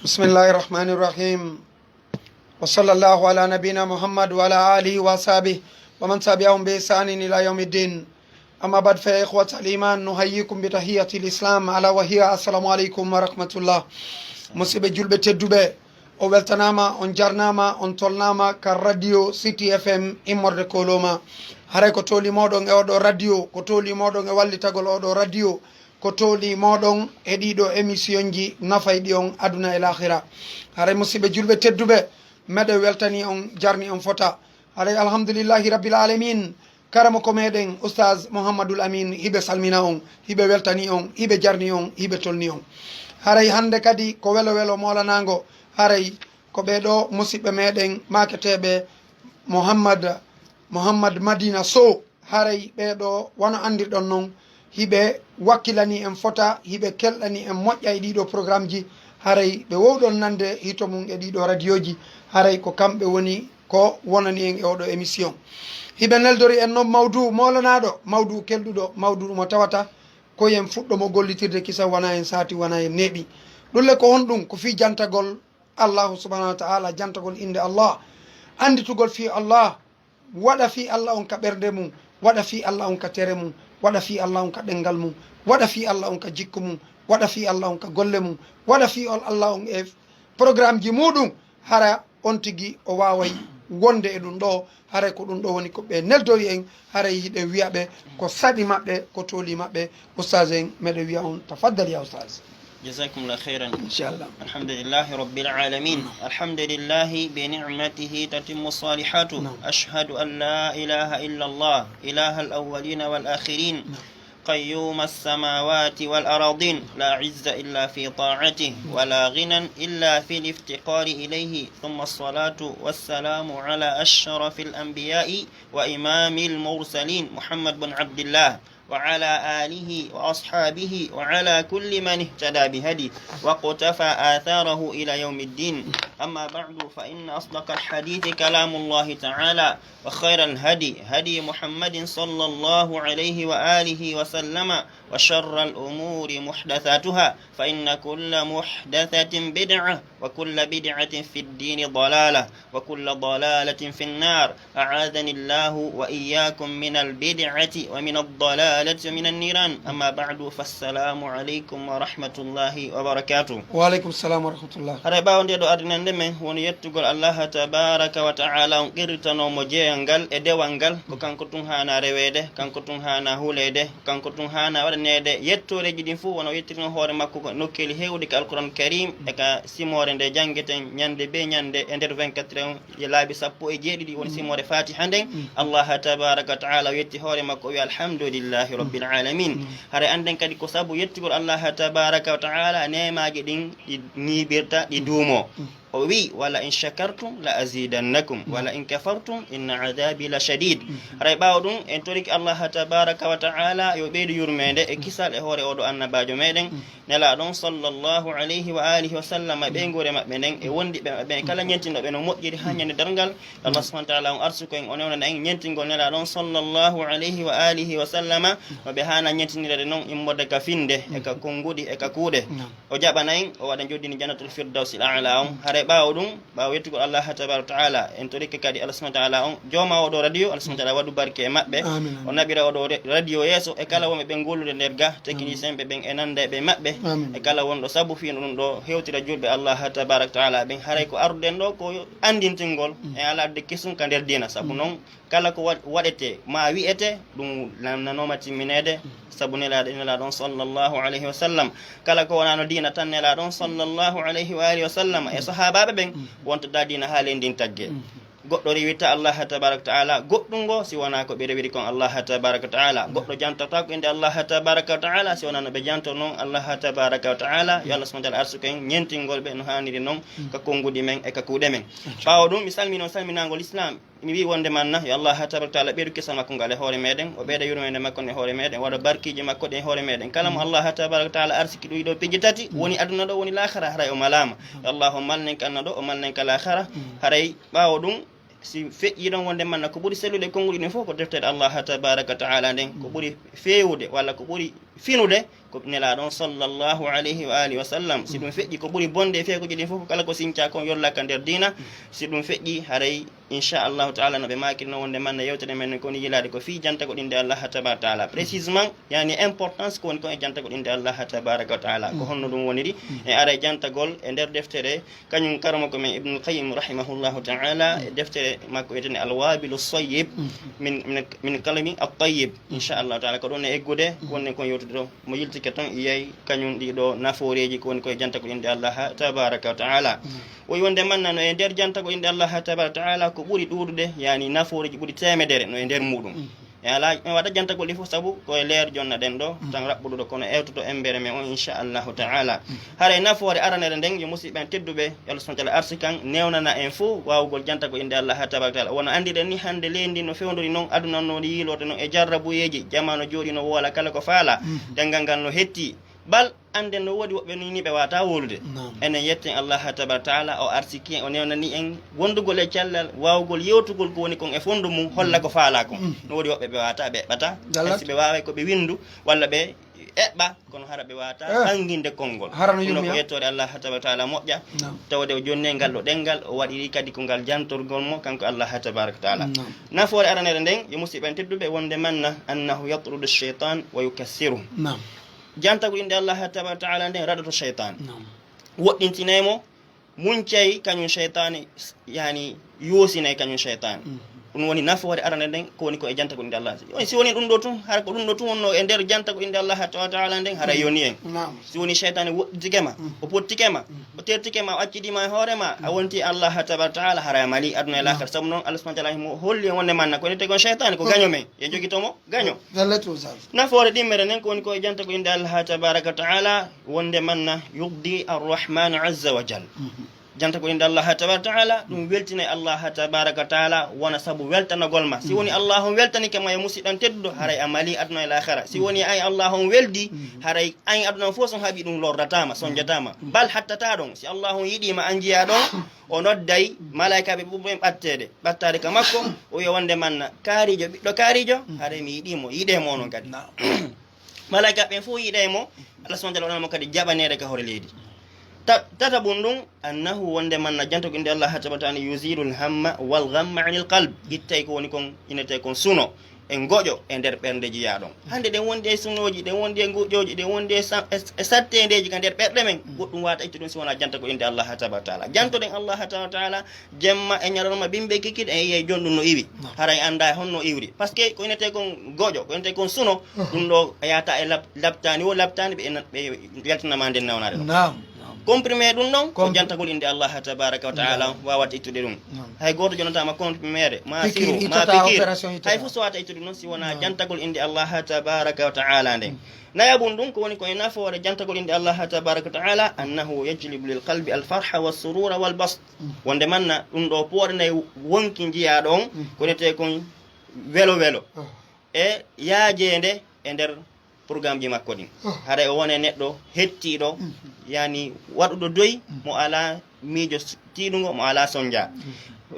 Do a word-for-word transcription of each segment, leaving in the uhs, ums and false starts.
بسم الله الرحمن الرحيم. وصلى الله على نبينا محمد وعلى آله وأصحابه ومن تبعهم بإحسان إلى يوم الدين. أما بعد، فيا إخوة الإيمان، نحييكم بتحية الإسلام، ألا وهي السلام عليكم ورحمة الله. Musidɓe julɓe tedduɓe, o weltanaama, on jarnaama, on tolnaama ka Radio City F M immorde Koloma. Haray ko tooli mooɗon e oɗo radio, ko tooli mooɗon e wallitagol oɗo radio, ko tooli mooɗon e ɗiɗo émissionji nafayɗi on aduna e lahira. Haray musidɓe julɓe tedduɓe, meɗen weltani on, jarni on fota. Haray alhamdulillahi rabbil alamin, karamoko meɗen Oustaz Mouhamadul Amin, hiɓe salmina on, hiɓe weltani on, hiɓe jarni on, hiɓe tolni on. Haray hande kadi ko welo welo moolanaango, haray ko ɓee ɗoo musidɓe meɗen maaketeeɓe Mouhammad, Mouhammad Madina Sow. Haray ɓee ɗoo, wano anndirɗon non, hiɓe wakkilani en fota, hiɓe kelɗani en moƴƴa e ɗii ɗoo programmeji. Haray ɓe wowɗon nande hito mum e ɗii ɗoo radiyooji. Haray ko kamɓe woni ko wonani en e oo ɗoo émission. Hiɓe neldori en non mawduu moolanaaɗo, mawduu kelɗuɗo, mawduu mo tawata ko en fuɗɗo mo gollitirde, kisa wona en saati, wona en neeɓi. Ɗun le ko honɗun? Ko fii jantagol Allahu subhanahu wa ta'ala, jantagol innde Allah, annditugol fii Allah, waɗa fii Allah on ka ɓernde mum, waɗa fii Allah on ka tere mum, waɗa fii Allah on ka ɗenngal mum, waɗa fii Allah on ka jikku mum, waɗa fii Allah on ka golle mum, waɗa fii on Allah on e programmeji muɗum, hara on tigi o waaway wonde e ɗum ɗoo, haray ko ɗum ɗoo woni ko ɓe neldori en, haray hiɗen wi'a ɓe ko saɗi maɓɓe, ko tooli maɓɓe. Ustaz en, meɗen wi'a on, tafaddal ya Ustaz. جزاكم الله خيرا. إن شاء الله. الحمد لله رب العالمين. نعم. الحمد لله بنعمته تتم الصالحات. نعم. أشهد أن لا إله إلا الله، إله الأولين والآخرين. نعم. قيوم السماوات والأراضين، لا عز إلا في طاعته، ولا غنى إلا في الافتقار إليه. ثم الصلاة والسلام على أشرف الأنبياء وإمام المرسلين، محمد بن عبد الله، وعلى آله وأصحابه وعلى كل من اهتدى بهديه واقتفى آثاره إلى يوم الدين. أما بعد، فإن أصدق الحديث كلام الله تعالى، وخير الهدي هدي محمد صلى الله عليه وآله وسلم، وشر الأمور محدثاتها، فإن كل محدثة بدعة، وكل بدعة في الدين ضلالة، وكل ضلالة في النار. أعاذني الله وإياكم من البدعة ومن الضلالة ومن النيران. أما بعد، فالسلام عليكم ورحمة الله وبركاته. Wa aleykum salam wa rahmatullah. Haray ɓaawo ndee ɗoo ardinannde men, woni yettugol Allaha tabaraka wa ta'ala, on qirritanoo mo jeyal ngal e dewal ngal, ko kanko tun haanaa reweede, kanko tun haanaa huleede, kanko tun haanaa waɗaneede yettooreeji ɗin fof, wano o yettirnoo hoore makko ko nokkeeli heewɗi ka Alquran Karim e ka simoore nde janngeten ñannde bee ñannde e nder vingt-quatre heures on, e laabi sappo e jeeɗiɗi woni simoore Fatiha nden. Allaha tabaraka wa ta'ala o yetti hoore makko, o wi, "Alhamdulillahi rabbil alamin." Haray annden kadi ko sabu yettugol Allaha tabaraka wa ta'ala, neemaaji ɗin ɗi ñiiɓirta, ɗi duumoo. O wi, "Wala in shakartum la azidannakum, wala in kafartum inna adhabi la shadid." Haray ɓaawo ɗum, en torike Allaha tabaraka wa ta'ala yo ɓeydu yurmeende e kisal e hoore oo ɗoo annabaajo meɗen, Nelaaɗo on sallallahu alayhi wa alihi wa sallam, e ɓeynguure maɓɓe nden, e wondiɓe maɓɓe ɓen, e kala ñentinɗo ɓe no moƴƴiri haa ñande darngal. Allah subhanahu wa ta'ala on arsuko en, o newnana en ñentingol Nelaaɗo on sallallahu alayhi wa alihi wa sallama, no ɓe haana ñentinirede non, immorde ka finde, e ka konnguɗi, e ka kuuɗe. Naam. O jaɓana en, o waɗa njoɗɗini Jannatul Firdawsil A'la on. Haray ɓaawo ɗum, ɓaawo yettugol Allah tabaraka wa ta'ala, en torike kadi Allah subhanahu wa ta'ala on, jooma oo ɗoo radio, Allah subhanahu wa ta'ala waɗu barke e maɓɓe. Amiin, amiin. O naɓira oo ɗoo re-, radio yeeso, e kala wonɓe ɓen gollude nder ga, technicien ɓe ɓen e nannda e ɓe maɓɓe, amiin, e kala wonɗo sabu fii no ɗum ɗoo hewtira julɓe Allah tabaraka wa ta'ala ɓen. Haray ko arduɗen ɗoo ko anndintingol, e alaa adde kesum ka nder diina. Sabu non, kala ko wa-, waɗetee, maa wi'etee, ɗum nannanooma timmineede, sabu Nelaaɗo, Nelaaɗo on sallallahu alayhi wa sallam. Kala ko wonaano diina tan, Nelaaɗo on sallallahu alayhi wa alihi wa sallam e sahaabaaɓe ɓen wonta da diina haa leydi ndin taggee. Goɗɗo rewirta Allah tabaraka wa ta'ala goɗɗungo si wonaa ko ɓe rewiri kon Allah tabaraka wa ta'ala. Goɗɗo jantotaako innde Allah tabaraka wa ta'ala si wonaa no ɓe janto non Allah tabaraka wa ta'ala. Yo Allah subhanahu wa ta'ala arsuko en ñentingol ɓe no haaniri non ka konnguɗi men e ka kuuɗe men. Ɓaawo ɗum, mi salmino salminaango Lislaam. Mi wi'i wonde manna, yo Allah tabaraka wa ta'ala ɓeydu kisal makko ngal e hoore meɗen, o ɓeyda yurmeende makko e hoore meɗen, o waɗa barkiiji makko ɗin e hoore meɗen. Kala mo Allah tabaraka wa ta'ala arsiki ɗum ɗoo piiji tati, woni aduna ɗoo, woni laakhara, haray o malaama. Yo Allah o malnen ka aduna ɗoo, o malnen ka laakhara. Haray ɓaawo ɗum, si feƴƴii ɗon wonde manna ko ɓuri sellude e konnguɗi ɗin fof ko deftere Allah tabaraka wa ta'ala nden, ko ɓuri feewude walla ko ɓuri finude ko Nelaaɗo on sallallahu alayhi wa alihi wa sallam. Si ɗum feƴƴi, ko ɓuri bonde e feekuuji ɗin fof, ko kala ko sincaa kon yollaka nder diina. Si ɗum feƴƴi, haray, insha Allahu ta'ala, no ɓe maakirno wonde manna yewtere men ko woni yiilaade ko fii jantagol innde Allah tabaraka wa ta'ala. Précisément, yani importance ko woni kon e jantagol innde Allah tabaraka wa ta'ala. Ko honno ɗum woniri? E ara e jantagol e nder deftere kañum karamoko men Ibnul Qayyim rahimahullahu ta'ala, e deftere makko wi'etende Al-Wabilu Sayyib min, min, min Kalimi At-Tayyib. Insha Allahu ta'ala, ko ɗon e eggude, wonde kon yewtude ɗo. Mo yiltike ton, yiyay kañum ɗiɗo nafooreeji ko woni koye jantagol innde Allah tabaraka wa ta'ala. O wi'i wonde manna no e nder jantagol innde Allah tabaraka wa ta'ala ko ɓuri ɗuuɗude, yani nafooreeji ɓuri teemedere no e nder muɗum. E alaa, en waɗa jantagol ɗi fof sabu ko e leer jonna ɗen ɗo, tan raɓɓuɗo ɗo, kono ewtoto embere men on, insha Allahu ta'ala. Haray nafoore aranere nden, yo musidɓe en tedduɓe, yo Allah subhanahu wa ta'ala arsikan, newnana en fof waawugol jantagol innde Allah tabaraka wa ta'ala. Wona anndiɗen ni hannde leydi ndi no fewndori non, aduna no ndi yiilorde non e jarrabuyeeji, jamaanu jooɗi no woola kala ko faala, dengal ngal no hetti. Bal, annden no woodi woɓɓe ni, ni ɓe waawataa wowlude. Naam. Enen yetten Allah tabaraka wa ta'ala, o arsiki en, o newnani en wondugol e cellal, waawugol yewtugol ko woni kon e fonndu mum, holla ko faalaa kon. No woodi woɓɓe ɓe waawataa, ɓe eɓɓataa. Hay si ɓe waaway ko ɓe winndu, walla ɓe eɓɓa, kono hara ɓe waawataa ɓanginde konngol. Hara no yummi, ko yettoore Allah tabaraka wa ta'ala moƴƴa, tawde o jonni ngal ɗo ɗenngal, o waɗiri kadi ko ngal jantorgol mo, kanko Allah tabaraka wa ta'ala. Naam. Nafoore aranere nden, yo musidɓe en tedduɓe, wonde manna, annahu yatrudu shaytan wa yukassiruhu. Naam. Jantagol innde Allah tabaraka wa ta'ala nden raɗoto shaytan. Naam. Woɗɗintinay mo, muncay kañum shaytaani, yani yoosinay kañum shaytaani. Ɗum woni nafoore arande nden, ko woni ko e jantagol innde Allah. Yo, si woni ɗum ɗo tun, hara ko ɗum ɗo tun wonno e nder jantagol innde Allah tabaraka wa ta'ala nden, hara yoni en. Naam. Si woni shaytaani woɗɗitike ma, o pottike ma, o tertike ma, o accidima e hoore ma, a wonti Allah tabaraka wa ta'ala, hara a mali aduna e laakara. Sabu non Allah subhanahu wa ta'ala mo holli en wonde manna ko ene tegon shaytaani, ko gaño men. Yo jogito mo. Gaño. Nafoore ɗimmere nden ko woni ko e jantagol innde Allah tabaraka wa ta'ala, wonde manna yurdi Ar-Rahman azza wa jal. Jantagol innde Allah tabaraka wa ta'ala, ɗum weltinay Allah tabaraka wa ta'ala, wona sabu weltanagol ma. Si woni Allah on weltanike ma, yo musidɗo an tedduɗo, haray a mali aduna e laakara. Si woni ay Allah on weldi, haray ay aduna on fof son haɓi ɗum lorrataama, sonjataama. Bal hattataa ɗon. Si Allah on yiɗi ma an jiyaa ɗon, o nodday malaa'ikaaɓe ɓurɓe ɓen ɓatteede, ɓattaade ka makko, o wi'a wonde manna, "Kaarijo, ɓiɗɗo kaarijo, haray mi yiɗii mo, yiɗee mo onon kadi." Naam. Malaa'ikaaɓe ɓen fof yiɗay mo, Allah subhanahu wa ta'ala waɗana mo kadi jaɓaneede ka hoore leydi. Ta-, tataɓun ɗum, annahu wonde manna jantagol innde Allah tabaraka wa ta'ala yuzilul hamma wal ghamma anil qalb. Ittay ko woni kon, inete kon suno. E ngoƴo e nder ɓernde jiyaaɗon. Hannde ɗen wondi e sunooji, ɗen wondi e ngoƴooji, ɗen wondi e sa-, e, e satteendeeji ka nder ɓerɗe men. Goɗɗum waata ittude ɗum si wonaa jantagol innde Allah tabaraka wa ta'ala. Jantoɗen Allah tabaraka wa ta'ala, jemma e ñalorma bimbe kikkiɗe, en yi'ay jon ɗum no iwi. Naam. Hara en anndaa e honno iwri. Parce que ko inetee kon ngoƴo, ko inetee kon suno, ɗum ɗo yahata e lab-, labtaani wo labtaani, ɓe ena-, ɓe yaltina ma nden nawnaare ɗon. Naam. Comprimé ɗum ɗon, ko jantagol innde Allah tabaraka wa ta'ala waawata ittude ɗum. Naam. Hay gooto jonataama comprimé, ma siro, ma piqûre, hay fof so waawata ittude ɗum ɗon si wonaa jantagol innde Allah tabaraka wa ta'ala nden. Nayaɓun ɗum, ko woni ko e nafoore jantagol innde Allah tabaraka wa ta'ala, annahu yajlibu lil qalbi al farha wa surura wal bast. Wonde manna ɗum ɗo pooɗanay wonki jiyaaɗo on, ko inetee kon welo welo. E yaajeende e nder programmeji makko ɗin. Haray o wonay neɗɗo hettiiɗo, yani waɗuɗo doy, mo alaa miijo s-, tiiɗungo, mo alaa sonja.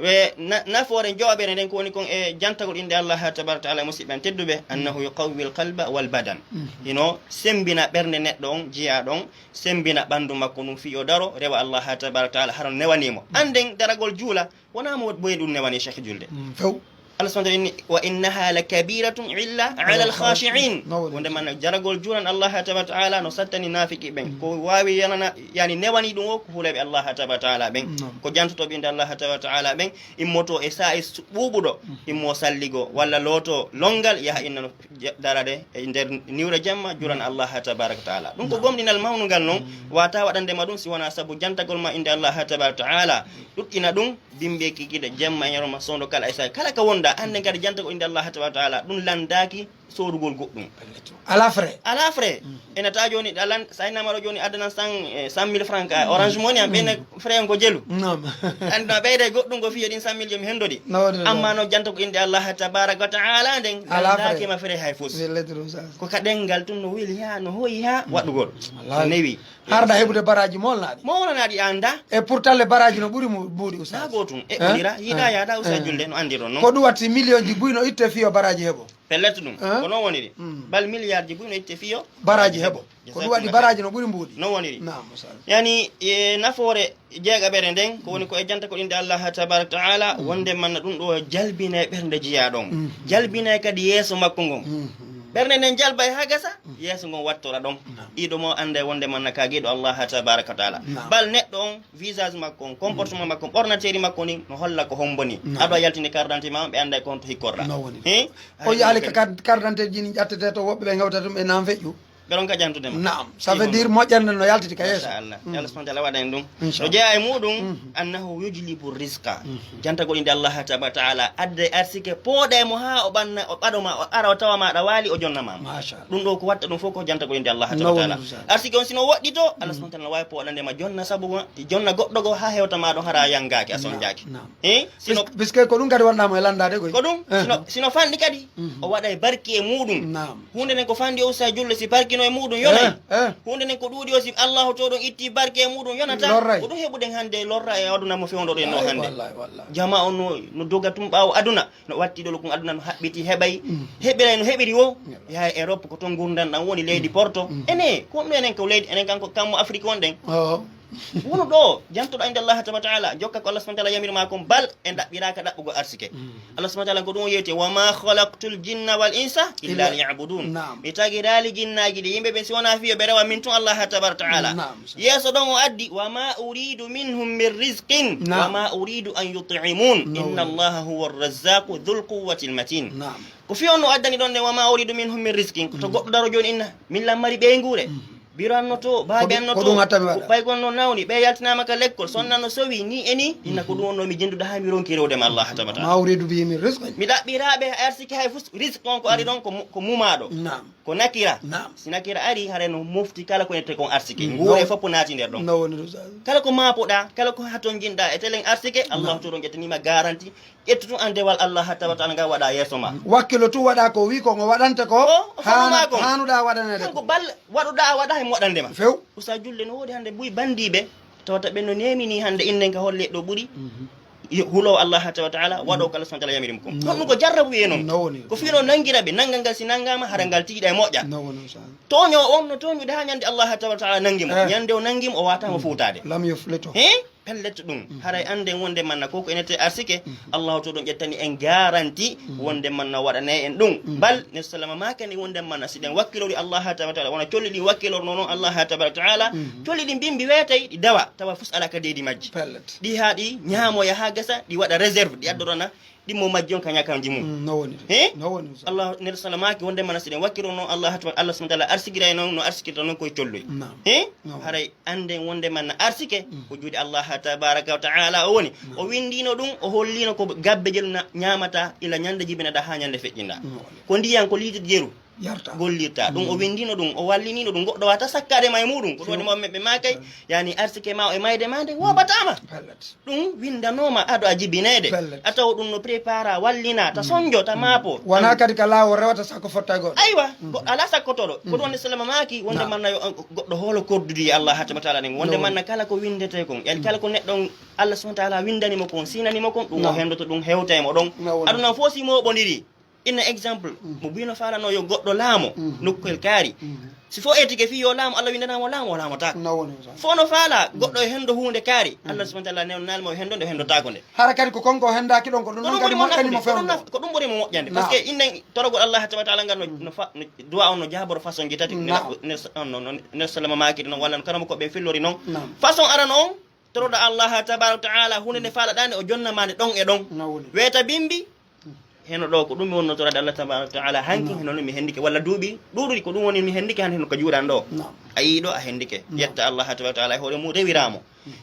E na-, nafoore jowaɓere nden ko woni kon e jantagol innde Allah tabaraka wa ta'ala, musidɓe an tedduɓe, annahu yuqawwi al qalba wal badan. Hino sembina ɓernde neɗɗo on, jiyaaɗo on, sembina ɓanndu makko ndun fii yo daro, rewa Allah tabaraka wa ta'ala hara newanii mo. Annden daragol juula, wonaa mo boy ɗum newani Cheikh julde. Mm, few. Allah subhanahu wa ta'ala inni, "Wa innaha la kabiratun illa ala al khashi'in." Wonde man jaragol juulan Allah tabaraka wa ta'ala no sattani naafiki ɓen. Ko waawi yanana, yani newani ɗum o ko huleɓe Allah tabaraka wa ta'ala ɓen. Ko jantotoɓe innde Allah tabaraka wa ta'ala ɓen, immoto e saa'i su-, ɓuuɓuɗo, immo salligo, walla looto longal, yaha inna no ja-, darade e nder niwre jamma, juran Allah tabaraka wa ta'ala. Ɗum ko gomɗinal mawnungal non, wata waɗande ma ɗum si wona sabu jantagol ma innde Allah tabaraka wa ta'ala. Ɗuɗɗina ɗum, bimbe kikide, jemma e ñalawma, sondo kala e sa'i. Kala ka wonda, annden kadi jantagol innde Allah tabaraka wa ta'ala, ɗum landaaki soodugol goɗɗum. Ala frais. Ala frais. Ena taa jooni, ɗa lan-, sa innama ɗo jooni, addanan cent, eh, cent mille francs ka Orange Money am, ɓeyna frais on ko jelu. Anndi no ɓeyde goɗɗum ko fiye ɗin cent mille jomi hendoɗi. Amma no jantagol innde Allah tabaraka wa ta'ala nden, landaaki ma frais hay fus. Ko ka ɗenngal tun no weli ha, no hoyi ha, waɗugol. No newi. Harɗa heɓude baraaji mo wonanaaɗi. Mo wonanaaɗi anda. E pourtant le baraaji no ɓuri mu-, mbuuɗi, Oustaz. Naa gootum. E o ndira, yiɗa yaada, Oustaz julde, no andiron non. Ko ɗum watti million ji buy no itte fiyo baraaji heɓo. Pellet ɗum. Ko non woniri. Bal miliyarji buy no itte fiyo. Baraaji heɓo. Ko ɗum waɗi baraaji no ɓuri mbuuɗi. Non woniri. Naam, masha Allah. Yani, e nafoore jeegaɓere nden, ko woni ko e janta ko innde Allah tabaraka ta'ala, wonde manna ɗum ɗo jalbinay ɓernde jiyaaɗo on. Jalbinay kadi yeeso makko ngon. Ɓernde nden jalbay haa gasa, yeeso ngon wattora ɗon. Ɗiɗo mo annday wonde manna ka giɗo Allah tabaraka ta'ala. Bal neɗɗo on, visage makko on, comportement makko on, ɓornateeri makko ni, no holla ko hombo ni. Aɗo a yaltini carte d'identité ma, ɓe annday ko honto hikkorɗa. No woni. He? O yaali ka carte, carte d'identité ji ni ƴattete to woɓɓe ɓe ngawta ɗum e nan feƴƴu. Ɓe ɗon ka jantude ma. Naam. Ça veut dire moƴƴere nden no yaltiti ka yeeso. Machallah. Allah subhanahu wa ta'ala waɗa en ɗum. Inchallah. No jeeya e muɗum, annahu yujlibu rizqa. Jantagol innde Allah tabaraka ta'ala, adda e arsike, pooɗa e mo haa o ɓanna, o ɓaɗo ma, o ara o tawa ma aɗa waali, o jonna ma. Machallah. Ɗum ɗo ko watta ɗum fof ko jantagol innde Allah tabaraka ta'ala. Arsike on sino woɗɗi to, Allah subhanahu wa ta'ala no waawi pooɗande ma jonna sabu ma, jonna goɗɗo go haa hewta ma ɗon hara a yangaaki, a sonjaaki. Naam. Eh? Sino, puisque ko ɗum kadi wonɗaa mo e lanndaade koy. Ko ɗum, sino, sino fanɗi kadi, o waɗay barki e muɗum. Naam. Huunde nden ko fanɗi o usta julde si barki no e muɗum yonay. Eh, eh. Huunde nden ko ɗuuɗi o si Allahu to ɗon itti barki e muɗum yonata. Lorray. Ko ɗum heɓuɗen hannde lorra e aduna mo fewndo ɗo en ɗo hannde. Wallahi, wallahi. Jama on no, no doga tun ɓaawo aduna, no watti ɗo kun aduna no haɓɓiti heɓay. Heɓiray no heɓiri wo. Yaha e Europe ko ton ngurndan ɗan woni leydi Porto. Ene, ko ɗum enen ko leydi, enen kanko kammo Afrique wonɗen. Oh. Wonu ɗo, jantuɗo innde Allah tabaraka ta'ala, jokka ko Allah subhanahu wa ta'ala yamiri ma kon, bal en ɗaɓɓiraaka ɗaɓɓugol arsike. Allah subhanahu wa ta'ala ko ɗum o yewti, "Wa ma khalaqtul jinna wal insa illa liya'budun." Naam. Mi tagiraali jinnaaji ɗi yimɓe ɓen si wonaa fii yo ɓe rewa min tun Allah tabaraka ta'ala. Naam. Yeeso ɗon o addi, "Wa ma uridu minhum min rizqin, wa ma uridu an yut'imun. Inna Allaha huwa razzaqu dhul quwwatil matin." Naam. Ko fii on no addani ɗon ne, "Wa ma uridu minhum min rizqin." Ko to goɗɗo daro jooni inna, min lan mari ɓeynguure. Biro an no to, baabi an no to, ɓay gon no nawni, ɓe yaltinaama ka lekkol, sonna no sowi, ni e ni, inna ko ɗum wonno mi jenndude haa mi ronki rewde ma Allah tabaraka ta'ala. Ma uridu bihi min rizqin. Mi ɗaɓɓiraaɓe arsike hay fus, rizq on ko ari ɗon ko mu-, ko mumaaɗo. Naam. Ko nakira. Naam. Si nakira ari, haray no mofti kala ko ete kon arsike. Nguure fof naati nder ɗon. No woni ɗum sa- Kala ko maapoɗaa, kala ko hatonjinɗaa e telen arsike, Allah to ɗon ƴettaniima garanti. Ƴettu tun an dewal Allah tabaraka ta'ala ngal waɗa yeeso ma. Wakkilo tun waɗa ko wi ko ngo waɗante ko. O, o haanu-, fama kon. Haanuɗaa waɗaneede ko. Kanko bal waɗuɗaa waɗa hay mo waɗande ma. Few. Usa julde no woodi hannde buy bandiiɓe, tawata ɓen no neemini hannde innen ka holle ɗo ɓuri. Yo hulo Allah tabaraka ta'ala, waɗo ko Allah subhanahu wa ta'ala yamiri mo kon. No. Honɗum ko jarrabu e non. No woni. Ko fii no nangira ɓe, nanngal ngal si nanngaama, hara ngal tiiɗa e moƴƴa. No woni, sa- Tooño on no tooñude haa ñande Allah tabaraka ta'ala nangi mo. Eh. Ñande o nangi mo, o waata mo fuutaade. Lam yuflitu. He? Pellet ɗum, haray annden wonde manna ko ko enete arsike, Allahu to ɗum ƴettani en garanti wonde manna waɗanay en ɗum. Bal, ne salama maakani wonde manna si ɗen wakkilori Allah tabaraka ta'ala, wona colli ɗin wakkilorno non Allah tabaraka ta'ala, colli ɗin bimbi weetay, ɗi dawa, tawa fus ala ka deedi majji. Pellet. Ɗi haa ɗi ñaamoya haa gasa, ɗi waɗa réserve, ɗi addorana, ɗimmo majji on ka ñakamji mum. Mm, no woni. He? No woni, Ustaz. Allah, ne salamaaki wonde manna si ɗen wakkilorno Allah tabaraka, Allah subhanahu wa ta'ala arsikiray non, no arsikirta non koye colloy. Naam. He? No. Haray annden wonde manna arsike, ko juuɗe Allah tabaraka wa ta'ala o woni. O winndino ɗum, o hollino ko gabbe jeru na-, ñaamata ila ñande jibinaɗa haa ñande feƴƴinɗa. Ko ndiyan, ko liitir jeru gollirta. Ɗum o winndino ɗum, o wallinino ɗum, goɗɗo waata sakkaade ma e muɗum. Ko ɗum waɗi mo ɓe maakay, yani arsike ma o e mayde ma nden woobataama. Pellet. Ɗum winndanooma ado a jibineede. Pellet. A tawa ɗum no prépara, wallina, ta sonjo, ta maapo. Wonaa kadi ka laawol rewata sakko fotta e goɗɗo. Aywa, go-, alaa sakkotooɗo. Ko ɗum woni salama maaki, wonde manna yo, goɗɗo hoolo kordude e Allah tabaraka wa ta'ala nden. Wonde manna kala ko winndetee kon, yani kala ko neɗɗo on, Allah subhanahu wa ta'ala winndani mo kon, sinani mo kon, ɗum o henndoto ɗum hewta e mo ɗon. Aduna fof si mooɓondiri. Inna exemple, mo bino faalano yo goɗɗo laamo, nokkuel kaari. Si fof etike fii yo laamo, Allah winndanaama o laamo, o laamotaako. No woni, Ustaz. Fof no faala, goɗɗo e henndo huunde kaari, Allah subhanahu wa ta'ala newnaali mo o henndo nde, o henndotaako nde. Hara kadi ko kon ko henndaaki ɗon, ko ɗum non kadi moƴƴani mo fewndo. Ko ɗum ɓuri mo moƴƴande. Parce que innen torogol Allah tabaraka wa ta'ala ngal no, no fa-, no, du'a on no jaaboro façon ji tati. Naam. Ne, ne, on no, no, ne salama maaki non, walla no karama ko ɓe fillori non. Naam. Façon arano on, toroɗa Allah tabaraka wa ta'ala, huunde nde faalaɗaa nde, o jonna ma nde ɗon e ɗon. No woni. Weeta bimbi, heno ɗo ko ɗum mi wonno torade Allah tabaraka wa ta'ala, hanki heno mi hendike, walla duuɓi ɗuuɗuɗi ko ɗum woni mi hendike, han heno ka juuɗan ɗo. Naam. A yii ɗo a hendike. Naam. Yetta Allah tabaraka wa ta'ala e hoore mum rewiramo.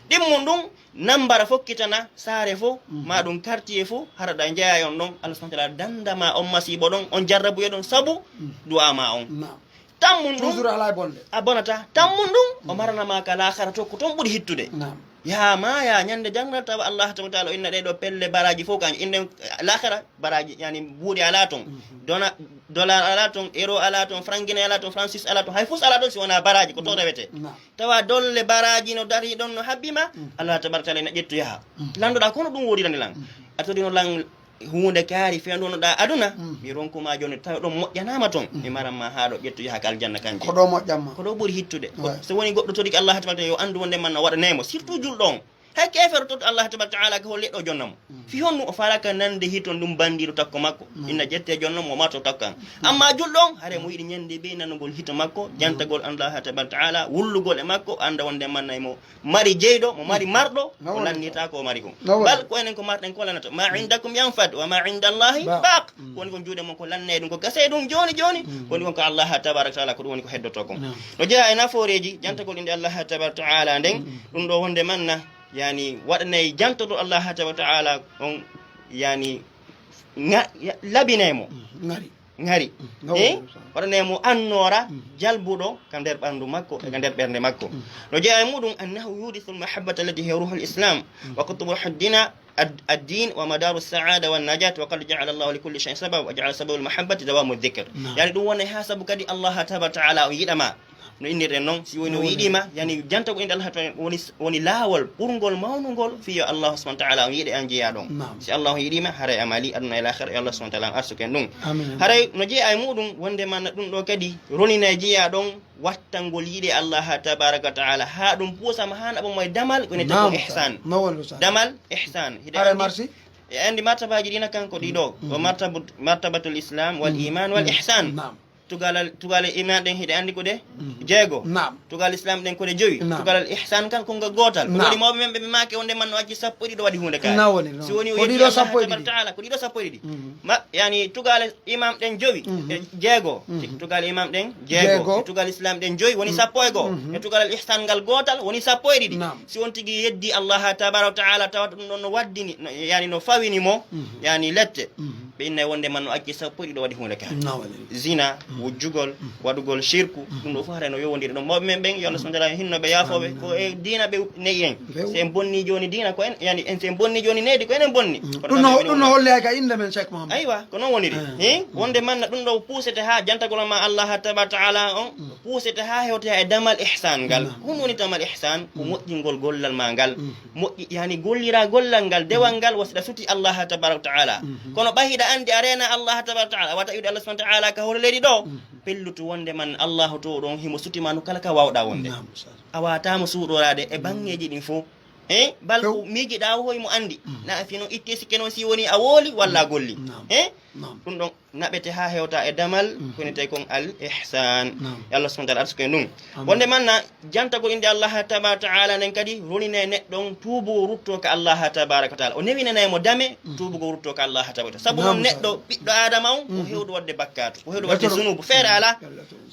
Ɗimmun ɗum, nambara fokkitana, saare fo, ma ɗum quartier fo, hara ɗa jeeya on ɗon, Allah subhanahu wa ta'ala dandama on masiibo ɗon, on jarrabuye ɗon, sabu du'a ma on. Naam. Tammun ɗum, toujours alaa e bonde. A bonata. Tammun ɗum, o marana ma ka laakhara to, ko ton ɓuri hittude. Naam. Yaa maaya ñande jangal tawa Allah tabaraka wa ta'ala o inna ɗee ɗoo pelle baraaji fof, kan innen laakhara baraaji, yani buuɗe alaa ton. Dona-, dollar alaa ton, euro alaa ton, franc guinéen alaa ton, franc suisse alaa ton, hay fus alaa ton si wonaa baraaji, ko ton rewete. Naam. Tawa dolle baraaji no dari ɗon no habbi ma, Allah tabaraka wa ta'ala ina ƴettu yaha. Landoɗaa kono ɗum woɗirani lan. A torino lan huunde kaari fewndo no ɗaa aduna, mi ronku ma jooni, tawa ɗon moƴƴanaama ton, mi maran ma haa ɗo ƴettu yaha ka aljanna kanje. Ko ɗo moƴƴan ma. Ko ɗo ɓuri hittude. Ko so woni goɗɗo torike Allah tabaraka yo anndu wonde man no waɗanay mo, surtout julɗo on. Hay keefeero torto Allah tabaraka taala ka holle ɗo jonnamo. Fi honnu o faala ka nande hito ndun bandiiɗo takko makko. Inna ƴette jonnamo o marto takko an. Amma julɗo on, hare mo yiɗi ñande bee nanugol hito makko, jantagol Allah tabaraka taala, wullugol e makko, annda wonde man nay mo mari jeyɗo, mo mari marɗo, o lannita ko o mari kon. Bal ko enen ko marɗen ko lannata. Ma indakum yanfad, wa ma inda Allahi baq. Ko woni kon juuɗe mon ko lannay ɗum, ko gasay ɗum jooni jooni. Ko woni kon ko Allah tabaraka taala, ko ɗum woni ko heddoto kon. No jeyaa e nafooreeji, jantagol innde Allah tabaraka taala nden, ɗum ɗo wonde manna, yani, waɗanay jantoɗo Allah tabaraka taala on, yani, nga-, ya-, labinay mo. Ŋari. Ŋari. Eh? Waɗanay mo annoora jalbuɗo ka nder ɓandu makko e ka nder ɓernde makko. No jeyaa e muɗum, annahu yurisu al-mahabbata allati hiya ruhul islam wa qutbu huddina ad-, ad-din wa madaru as-sa'ada wa an-najat, wa qad ja'ala Allahu li kulli shay'in sabab wa ja'ala sababal mahabbati dawamu dhikr. Yani ɗum wonay ha sabu kadi Allah tabaraka taala o yiɗa ma. No innirɗen non, si woni o yiɗi ma, yani jantagol innde Allah tabaraka woni, woni laawol ɓurngol mawnugol fii yo Allah subhanahu wa taala on yiɗe an jeyaa ɗon. Si Allah on yiɗi ma, haray a mali aduna e laakhira, yo Allah subhanahu wa taala on arsuken ɗum. Haray no jeyaa e muɗum wonde manna ɗum ɗo kadi ronina e jeyaa ɗon wattangol yiɗe Allah tabaraka wa taala, haa ɗum puusa ma haa naɓa mo e damal ko innetee kon ihsan. Damal ihsan. Hiɗa anndi, e anndi martabaaji ɗi na kan ko ɗiɗo, ko martabu-, martabatul islam wal iman wal ihsan. Tugalal, tugalal iman ɗen hiɗa anndi ko ɗe jeego. Tugalal islam ɗen ko ɗe jowi. Tugalal ihsan kan ko ngal gootal. Ko waɗi mawɓe men ɓe ɓe maaki wonde man no acci sappo e ɗiɗo waɗi huunde kaari. Si woni o yetti Allah tabaraka wa taala ko ɗiɗo sappo e ɗiɗi. Ma, yani tugalal imam ɗen jowi, e jeego. Tugalal imam ɗen jeego. Tugalal islam ɗen jowi woni sappo e goo. E tugalal ihsan ngal gootal woni sappo e ɗiɗi. Si on tigi yeddi Allah tabaraka wa taala tawata ɗum ɗon no waddini, no, yani no fawini mo, yani lette. Ɓe innay wonde man no acci sappo e ɗiɗo waɗi huunde kaari. Zina, wujjugol, waɗugol shirku, ɗum ɗo fof haray no yowondiri ɗon. Mawɓe men ɓen, yo Allah subhanahu wa taala hinno ɓe, yaafo ɓe, ko e diina ɓe ne'i en. Si en bonni jooni diina, ko en, yani, en, si en bonni jooni needi, ko enen bonni. Kono ɗum no, ɗum no holli hay ka innde men, Cheikh Mohamed. Aywa, ko non woniri. Hin, wonde man na ɗum ɗo puusete haa jantagol ma Allah tabaraka wa taala on, puusete haa hewtoya e damal ihsan ngal. Hon woni damal ihsan? Ko moƴƴingol gollal ma ngal. Moƴƴi, yani, gollira gollal ngal, dewal ngal, wasiɗa suti Allah tabaraka wa taala. Kono ɓay hiɗa anndi a reena Allah tabaraka wa taala, a wata wi'ude Allah subhanahu wa taala ka hoore leydi ɗo, pellutu wonde man Allah to ɗon himo suti ma no kala ka wawɗa wonde. A wata mo suuɗoraade e banŋeeji ɗin fof. Eh, bal ko miijiɗa o hoy mo anndi. Na fino itte sikke non si woni a wooli walla a golli. Eh? Ɗum ɗon naɓete haa hewta e damal ko innetee kon al ihsan. Yo Allah subhanahu wa taala arsuku en ɗum. Wonde man na jantagol innde Allah tabaraka wa taala nden kadi ronina e neɗɗo on tuubugo rutto ka Allah tabaraka wa taala. O newinanay mo dame tuubugo rutto ka Allah tabaraka wa taala. Sabu non neɗɗo ɓiɗɗo Adama on ko hewdo waɗde bakkaatu, ko hewdo waɗde zunubu, feere alaa.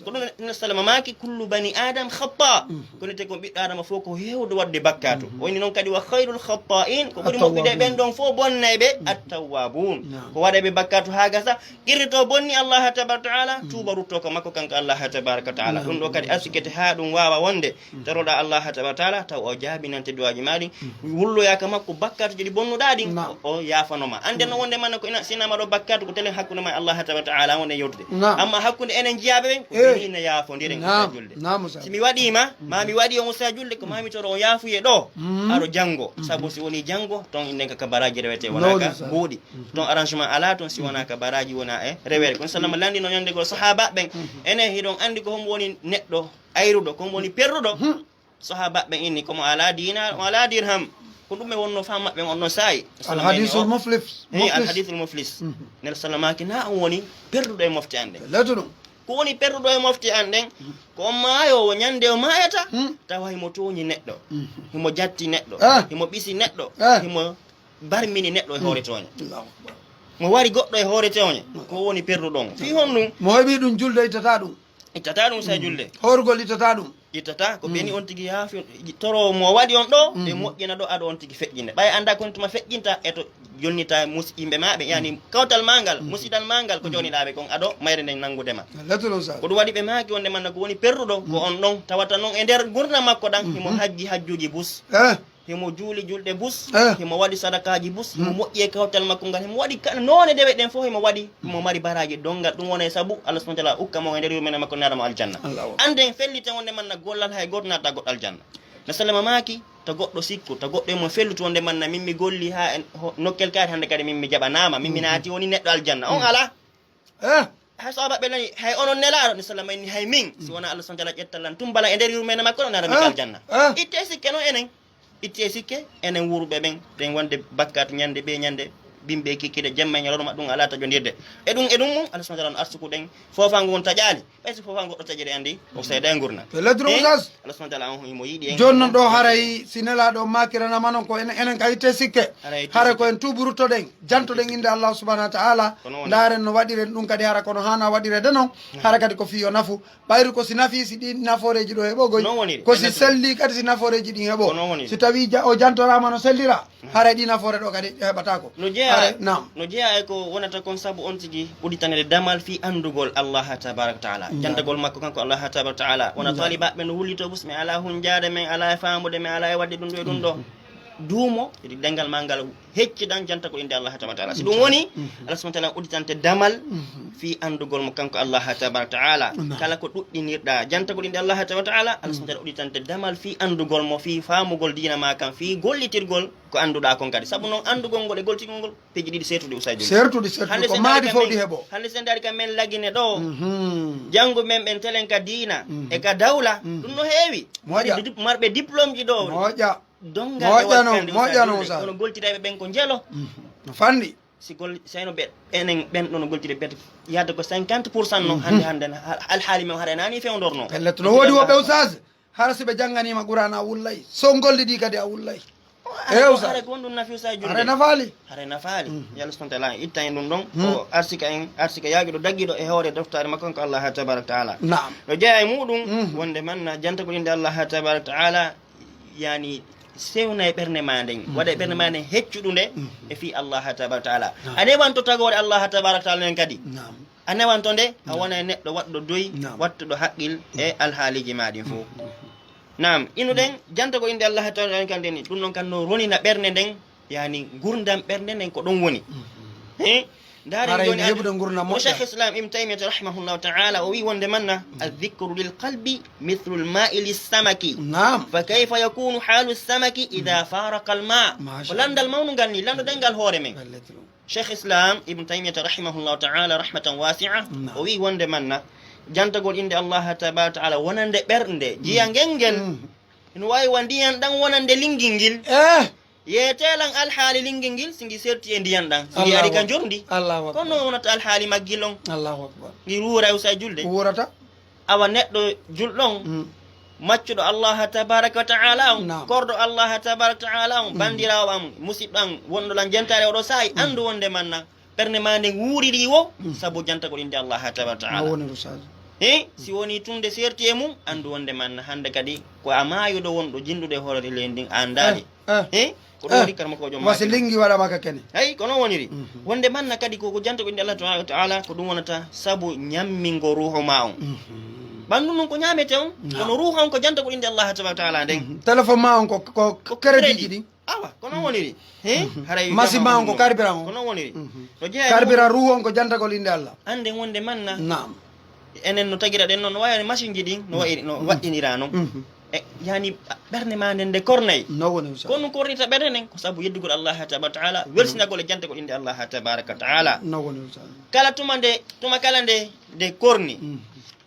Ko ɗum Nabi sallallahu alayhi wa sallam maaki, kullu bani Adam khata. Ko innetee kon ɓiɗɗo Adama fof ko hewdo waɗde bakkaatu. O inni non kadi wa khayrul khata'in, ko ɓuri moƴƴude ɓen ɗon fof bonnayɓe, at-tawwabun. Ko waɗayɓe bakkaatu haa gasa, qirrito bonni Allah tabaraka wa taala, tuuba rutto ka makko kanko Allah tabaraka wa taala. Ɗum ɗo kadi arsikete haa ɗum waawa wonde taroɗa Allah tabaraka wa taala, taw o jaabinante du'aaji maa ɗin, wulloya ka makko bakkaatuji ɗi bonnuɗa ɗin, o, o yaafano ma. Annden no wonde man ko ina, si ina maɗo bakkaatu ko telen hakkunde ma e Allah tabaraka wa taala wonde yewtude. Amma hakkunde enen jiyaaɓe ɓen, ko ɓe ni na yaafondiren usta julde. Si mi waɗii ma, ma mi waɗi on usta julde, ko ma mi toro on yaafuye ɗo, aɗo janngo. Sabu si woni janngo, ton innen ka, ka baraaji rewete wona ka mbuuɗi. Ton arrangement alaa ton si wona ka baraaji wona e rewere. Kono sallama lanndino ñande goo sahaaba ɓen, enen hiɗon anndi ko homo woni neɗɗo ayruɗo, ko homo woni perruɗo. Sahaaba ɓen inni ko mo alaa dinar, mo alaa dirham. Ko ɗum ɓe wonno faa maɓɓe on no saa'i. Al hadithul muflis. Eh, al hadithul muflis. Nel sallama ki na on woni perruɗo e mofte an ɗen. Ko woni perruɗo e mofte an ɗen, ko on maayoowo ñande o maayata, tawa himo tooñi neɗɗo, himo jatti neɗɗo, himo ɓisi neɗɗo, himo barmini neɗɗo e hoore tooñe. Mo wari goɗɗo e hoore tooñe, ko woni perruɗo on. Fii honɗum? Mo heɓi ɗum julde ittata ɗum. Ittata ɗum sa julde. Horgol ittata ɗum. Ittata, ko beni on tigi yaafi, toro mo waɗi on ɗo, e moƴƴina ɗo, aɗo on tigi feƴƴinde. Ɓay annda kon tuma feƴƴinta, e to jonnita mus-, yimɓe maa ɓe, yani kawtal maa ngal, musidal maa ngal, ko joniɗaa ɓe kon, aɗo mayre nden nanngude ma. Ko ɗum waɗi ɓe maaki wonde man ko woni perruɗo, ko on ɗon, tawata non e nder ngurndan makko ɗan, himo hajji hajjuuji bus. Himo juuli julɗe bus, himo waɗi sadakaaji bus, himo moƴƴi e kawtal makko ngal, himo waɗi kala noone dewe ɗen fof, himo waɗi, himo mari baraaji donngal. Ɗum wonay sabu Allah subhanahu wa taala ukka mo e nder yurmeende makko naata mo aljanna. Annden fellite wonde man na gollal hay gooto naata goɗɗo aljanna. Na sallama maaki, ta goɗɗo sikku, ta goɗɗo e mon fellutu wonde manna min mi golli haa e ho-, nokkel kaari hannde kadi min mi jaɓanaama, min mi naati woni neɗɗo aljanna. On alaa? Eh? Hay so abaɓe nani, hay onon nelaaɗo, ni sallama inni hay min, si wonaa Allah subhanahu wa ta'ala ƴetta lan tumbala e nder yurmeende makko, on naata min aljanna. Eh? Itte sikke non enen. Itte sikke enen wuuruɓe ɓen, ɗen wonde bakkaatu ñande ɓe ñande, bimɓe kikkide, jemma e ñalawma, ɗum alaa taƴondirde. E ɗum, e ɗum mum, Allah subhanahu wa ta'ala no arsuku ɗen, foofa ngon taƴaali. Ɓay si foofa goɗɗo taƴiri anndi, o seeɗa e ngurna. Pellet ɗum, eh, Oustaz. Allah subhanahu wa ta'ala on himo yiɗi en. Jooni non ɗo haray si nelaaɗo on maakiranama non ko enen, enen ka itte sikke. Haray itte sikke. Haray ko en tuubu ruttoɗen, jantoɗen innde Allah subhanahu wa ta'ala. Kono woni. Ndaaren no waɗiren ɗum kadi hara kono haana waɗirede non. Hmm. Hara kadi ko fii yo nafu. Ɓayru ko si nafi, si ɗi nafooreeji ɗo heɓogoy. Non woniri. Ko si selli kadi si nafooreeji ɗin heɓo. Ko non woniri. Si tawi ja-, o jantoraama no sellira. Haray ɗi nafoore ɗo kadi ɓe heɓataako. No jeyaa, haray, naam. No jeyaa e ko wonata kon sabu on tigi udditanede damal fii anndugol Allaha tabaraka wa ta'ala. Naam. Jantagol makko kanko Allaha tabaraka wa ta'ala. Wona taalibaaɓe no wullitoo bus, mi alaa hunjaade, min alaa e faamude, min alaa e waɗde ɗum ɗo e ɗum ɗo. Mhm. Duumo, e ɗenngal maa ngal heccidan jantagol innde Allaha tabaraka wa ta'ala. Si ɗum woni, Allah subhanahu wa ta'ala udditante damal fii anndugol mo kanko Allaha tabaraka wa ta'ala. Naam. Kala ko ɗuɗɗinirɗaa jantagol innde Allaha tabaraka wa ta'ala, Allah subhanahu wa ta'ala udditante damal fii anndugol mo, fii faamugol diina maa kan, fii gollitirgol ko annduɗaa kon kadi. Sabu non anndugol ngol e gollitirgol ngol, peeji ɗiɗi seertuɗi, Oustaz Julde. Seertuɗi, seertuɗi. Hannde ko si en maadi ndaari ka fow men, ɗi heɓo. Hannde si en ndaari ka men Lagine ɗo, janngu men ɓen telen ka diina, e ka dawla, ɗum no heewi. Moƴƴa. Marɓe dip-, marɓe diplôme ji ɗo. Moƴƴa. Donngal e waɗi non, kadi, moƴƴa non, Oustaz Julde. Kono gollitirayɓe ɓen ko njelo. No fanɗi. Si gol-, si no ɓe, enen ɓen ɗon no gollitirde bet, yaade ko cinquante pour cent non, hannde, hannde, hal-, alhaali men haray naani fewndorno. Pellet, no woodi woɓɓe, Oustaz, hara si ɓe jannganiima Qur'aana a wullay. So on gollidii kadi a wullay. O, eh, Oustaz. Haray ko honɗum nafi, Oustaz Julde? Haray nafaali. Haray nafaali. Mhm. Yo Allah subhanahu wa ta'ala itta en ɗum ɗon. Hmm. O arsika en, arsika yaajuɗo daggiɗo e hoore doftaare makko kanko Allah tabaraka wa ta'ala. Naam. No jeyaa e muɗum, wonde manna jantagol innde Allah tabaraka wa ta'ala, yani, sewna e ɓernde maa nden, waɗa e ɓernde maa nden heccuɗunde e fii Allah tabaraka wa ta'ala. Naam. A newanto tagoore Allah tabaraka wa ta'ala nden kadi. Naam. A newanto nde, a wona e neɗɗo waɗɗo doy, wattuɗo haqqil e alhaaliiji maa ɗin fof. Naam, inuɗen jantagol innde Allah tabaraka wa ta'ala nden kadi ni, ɗum ɗon kan no ronina ɓernde nden, yani, ngurndan ɓernde nden ko ɗon woni. He? Ndaaren haray jooni ne heɓude ngurndan moƴƴa. Cheikh Islam Ibn Taymiyyah rahimahullahu ta'ala, o wi'i wonde manna, "الذكر للقلب مثل الماء للسمك." Naam. "فكيف يكون حال السمك إذا فارق الماء؟" Masha Allah. Ko lanndal mawnungal ni, lanndoɗen ngal hoore men. Cheikh Islam Ibn Taymiyyah rahimahullahu ta'ala rahmatan wasi'a, naam, o wi'i wonde manna, jantagol innde Allah tabaraka wa ta'ala wonande ɓernde, jiyangel ngel, no waawi wa ndiyan ɗan wonande linngil ngil. Eh! Yeetee lan alhaali linngel ngel, si ngi serti e ndiyan ɗan, si ngi ari ka njordi. Allahu Akbar. Kono wonata alhaali maggel on. Allahu Akbar. Ngi wuuray, Oustaz Julde. Wuurata. Awa neɗɗo julɗo on, maccuɗo Allah tabaraka wa ta'ala on, naam, korɗo Allah tabaraka wa ta'ala on, banndiraawo am, musiɗɗo am, wonɗo lan jentaare oɗo saa'i, anndu wonde manna ɓernde maa nden wuuririi wo, sabu jantagol innde Allah tabaraka wa ta'ala. No woni, Oustaz. He, si wonii tun nde serti e mum, anndu wonde manna hannde kadi ko a maayuɗo wonɗo jinndude e hoore leydi ndin, a anndaali. Eh, eh. He, ko ɗum woni karamokoojo maaki. Wasi linngel waɗa maka kene. Hay, ko non woniri. Mhm. Wonde manna kadi ko, ko jantagol innde Allah tabaraka wa ta'ala, ko ɗum wonata sabu ñammingo ruuhu maa on. Mhm. Ɓanndu ndun ko ñaamete on, naam, kono ruuhu on ko jantagol innde Allah tabaraka wa ta'ala nden. Mhm. Téléphone maa on ko, ko, ko crédit ji ɗin. Awa, ko non woniri. He? Mhm. Haray machine maa on ko carburant on. Ko non woniri. Mhm. No jeyaa e carburant ruuhu on ko jantagol innde Allah. Annde wonde manna. Naam. Enen no tagira ɗen non, no waawi machine ji ɗin, no wa'i-, no waɗɗinira non. Mhm. E, yani, ɓernde maa nden nde kornay. No woni, Oustaz. Ko ɗum kornita ɓernde nden, ko sabu yeddugol Allah tabaraka wa ta'ala, welsinagol e jantagol innde Allah tabaraka wa ta'ala. No woni, Oustaz. Kala tuma nde, tuma kala nde, nde korni. Mhm.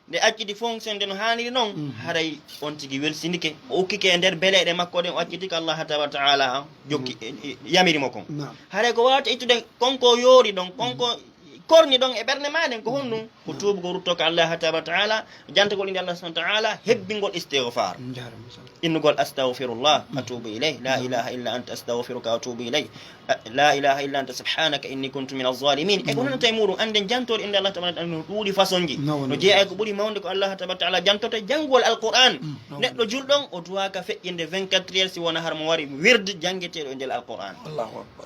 Nde acciti fonctionnude no haaniri non, haray on tigi welsindike. O ukkike e nder beleeɗe makko ɗen, o acciti ko Allah tabaraka wa ta'ala jokki, e, e, yamiri mo kon. Naam. Haray ko waawata ittude kon ko yoori ɗon, kon ko korni ɗon e ɓernde maa nden, ko honɗum? Ko tuubugol ruttoo ka Allah tabaraka wa ta'ala, jantagol innde Allah subhanahu wa ta'ala, hebbingol istighfar. Njaaraama, Oustaz. Innugol, "Astaghfirullah, atubu ilayh. La ilaha illa anta, astaghfiruka wa atubu ilayh. La ilaha illa anta, subhanaka, inni kuntu minaz zalimin." E ko nanata e muɗum, annden jantoore innde Allah tabaraka wa ta'ala no ɗuuɗi façon ji. No woni. No jeyaa e ko ɓuri mawnude ko Allah tabaraka wa ta'ala jantoto, janngugol Alqur'an. Mm, no woni. Neɗɗo julɗo on, o duwaaka feƴƴinde vingt-quatre heures si wonaa har mo wari wird janngeteeɗo e nder Alqur'an. Allahu Akbar.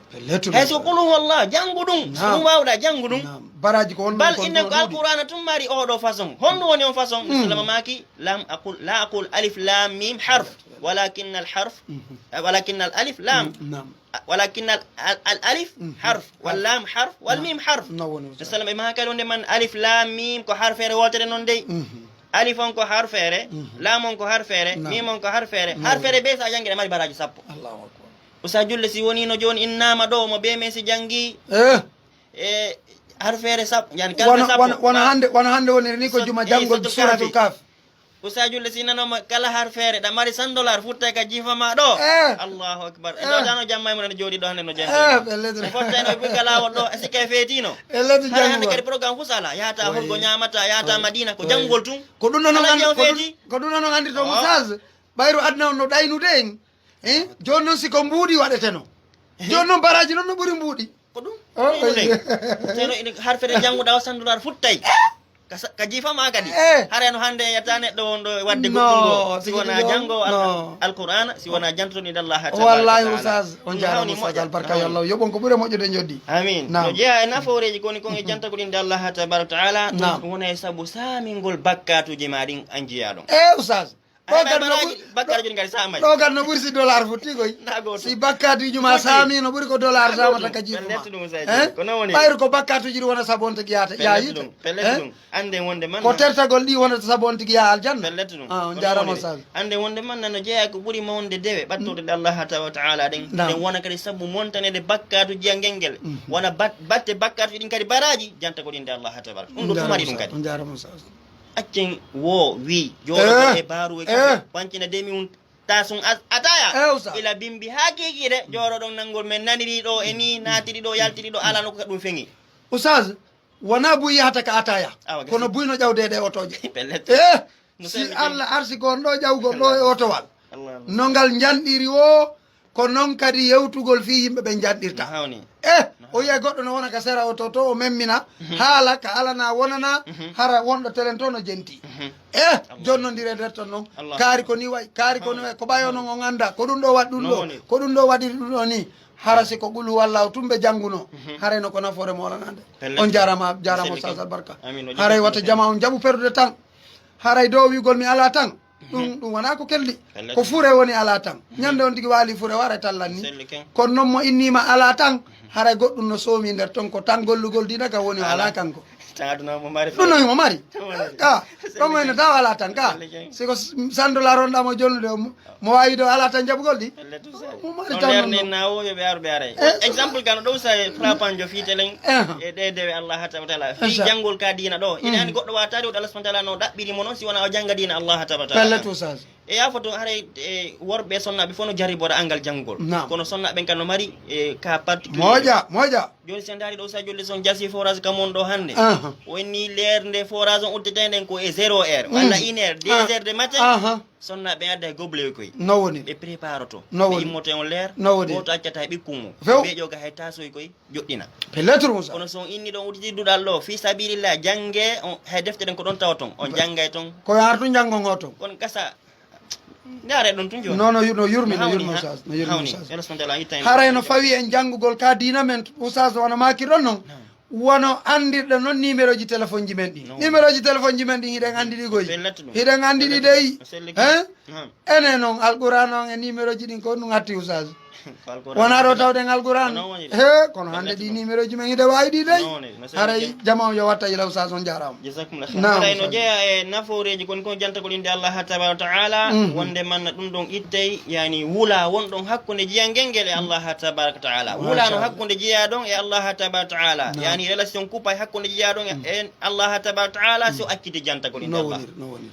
Hay so qul huwallah, janngu ɗum. Si ɗum waawɗaa, janngu ɗum. Naam. Baraaji ko honno? Bal innen ko Alqur'ana tun mari oɗo façon. Honɗum woni on façon? Mm. Sallama maaki, "Lam aqul, la aqul alif lam mim harf, walakin al harf, walakin al alif lam." Mm, naam. "Walakin al, al, al alif harf, wal lam harf, wal mim harf." No woni, Oustaz. Sallama e maaka ɗon de man alif lam mim ko harfeere wootere non dey. Mhm. Alif on ko harfeere, laam on ko harfeere, miim on ko harfeere. Harfeere bee si a janngi ɗe mari baraaji sappo. Allahu akbar. Usa julle si wonii no jooni innaama ɗoo mo bee men si janngi. Eh. E harfeere sappo, yani kalfe sappo. Wano, wano hannde, wano hannde woniri ni ko juma janngol Suuratul Kahfi. Usa julle si nanooma kala harfeere ɗa mari cent dollars futtay ka jiifa ma ɗoo. Eh. Allahu akbar. E ɗoo tano jamma e mo nana jooɗi ɗoo hannde no janngi. Eh, ɓe leɗɗe. E fottay no e buy ka laawol ɗoo, e sikka e feetino. E leɗɗe janngo. Hannde kadi programme fuu sala, yahata horgo ñaamata, yahata Madina, ko janngol tun. Ko ɗum noon on anndi, ko ɗum noon on anndirta mo sage. Ɓayru aduna on no ɗaynude en. Eh? Jooni noon si ko mbuuɗi waɗeteno. Jooni noon baraaji noon no ɓuri mbuuɗi. Ko ɗum. Oh, ɗum de. Teno ina harfere jannguɗa o sandular futtay. Ka sa-, ka jiifa ma kadi. Eh. Hara no hannde yetta neɗɗo wonɗo e waɗde goɗɗum ngo. Si wona janngo al-, Alqur'aana, si wona jantoɗo inde Allah tabaraka wa taala. Wallahi, ustaz, on jaaraama, ustaz, albarka yo Allah yoɓon ko ɓuri moƴƴude njoddi. Amin. Naam. No jeyaa e nafooreeji koni kon e jantagol inde Allah tabaraka wa taala, ɗum wona e sabu saamingol bakkaatuuji ma ɗin an jiyaaɗo. Eh, ustaz. Ɗo kadi no ɓuri, ɗo kadi no ɓuri si dollar futti koy. Si bakkaatuuji ma saami no ɓuri ko dollar saamata ka jiifu ma. Eh? Ɓayru ko bakkaatuuji ɗi wona sabu on tigi yaata, yaa yiite. Eh? Ko tertagol ɗi wonata sabu on tigi yaa aljanna. Ah, on jaaraama saabi. Annde wonde man nano jeyaa ko ɓuri mawnde dewe ɓattorde nde Allah tabaraka wa taala ɗen. Ɗen wona kadi sabu montanede bakkaatuuji a ngel ngel. Wona bat-, batte bakkaatuuji ɗin kadi baraaji janta ko ɗin nde Allah tabaraka. Ɗum ɗo fof mari ɗum kadi. On jaaraama saabi. Accen wo wi jooɗoɗo e baaru e kamɓe wancina demi un tasun as-, ataya. Ila bimbi haa kiikiiɗe jooɗoɗon nanngol men naniri ɗo e ni naatiri ɗo yaltiri ɗo ala nokku ka ɗum feŋi. Ustaz, wona buy yahata ka ataya. Kono buy no ƴawde e ɗe otooje. Eh, si Allah arsi ko on ɗo ƴawgol ɗo e otowal. No ngal njanɗiri wo, ko non kadi yewtugol fii yimɓe ɓen njanɗirta. Eh, o yi'ay goɗɗo no wona ka sera oto to, o memmina, haala ka alana wonana, hara wonɗo telen to no jenti. Eh, jonnondire nder ton non. Kaari ko ni wa'i, kaari ko ni wa'i, ko ɓayo non on annda, ko ɗum ɗo waɗi ɗum ɗo, ko ɗum ɗo waɗiri ɗum ɗo ni. Hara si ko qul huwallahu tun ɓe jannguno, haray no ko nafoore mo walanande. On jaaraama, jaaraama Ustaz Albarka. Haray wata jama on jaɓu perdude tan. Haray dow wi'ugol mi alaa tan. Ɗum, ɗum wonaa ko kelli. Ko fure woni alaa tan. Ñande on tigi waali fure wara e tallan ni. Kono non mo inniima alaa tan, haray goɗɗum no soomi nder ton ko tan gollugol diina ka woni o alaa kanko. Ɗum no himo mari. Ka, ɗon en no tawa alaa tan ka. Si ko s-, cent dollars on ɗamo jonnude o, mo, mo waawi ɗo alaa tan jaɓugol ɗi. Mo mari tan non. Na wo yo ɓe aru ɓe aray. Eh. Exemple kan ɗo sa frappant jo fii telen. Eh. E ɗe dewe Allah tabaraka wa taala. Fii janngol ka diina ɗo. Ina ani goɗɗo waataade o Allah subhanahu wa taala no ɗaɓɓiri mo non si wona o jannga diina Allah tabaraka wa taala. Pellet ustaz. E yaa foto haray, e, worɓe e sonnaaɓe fof no jarribora anngal janngugol. Naam. Kono sonnaaɓe ɓen kan no mari, e, cas particulier. Moƴƴa, moƴƴa. Jooni si en ndaari ɗo sa jolli son jasi forage kam on ɗo hannde. Aha. O inni leer nde forage on uddetee nden ko e zéro heure, walla une heure, deux heures de matin. Aha. Sonnaaɓe ɓen adda e goble koy. No woni. Ɓe préparoto. No woni. Ɓe immoto e on leer. No woni. Gooto accata e ɓikkun mum. Few. Ɓe ƴoga hay taasoy koy, joɗɗina. Pellet Musa. Kono so on inni ɗon udditi duɗal ɗo, fi sabilillah, jannge, on, hay defte ɗen ko ɗon tawa ton. On janngay ton. Ko yaar tun janngo ngo ton. Kono gasa, ndaare ɗon tun jooni. Non, no yu-, no yurmi, no yurmi, Ustaz, no yurmi, Ustaz. Haray no fawi en janngugol ka diina men, Ustaz, wano maaki ɗon non. Naam. Wano anndirɗen non nimerooji telefonji men ɗin. Nimerooji telefonji men ɗin, hiɗen anndi ɗi goy. Hiɗen anndi ɗi dey. Hein? Naam. Enen non, Alquraan on e nimerooji ɗin, ko ɗum hatti, Ustaz? Wonaa ɗo tawɗen Alquraan. He, kono hannde ɗi nimerooji men hiɗe waawi ɗi dey. Haray jama on yo watta ila Ustaz, on jaaraama. Jazakumullah khair. Naam, haray no jeyaa e nafooreeji kon kon janta ko ɗin de Allah tabaraka wa taala, wonde manna ɗum ɗon ittay, yani wula won ɗon hakkunde jiyangel ngel e Allah tabaraka wa taala. Wula no hakkunde jiyaa ɗon e Allah tabaraka wa taala. Naam. Yani relation kuppay hakkunde jiyaa ɗon e, e Allah tabaraka wa taala, si o acciti janta ko ɗin de Allah.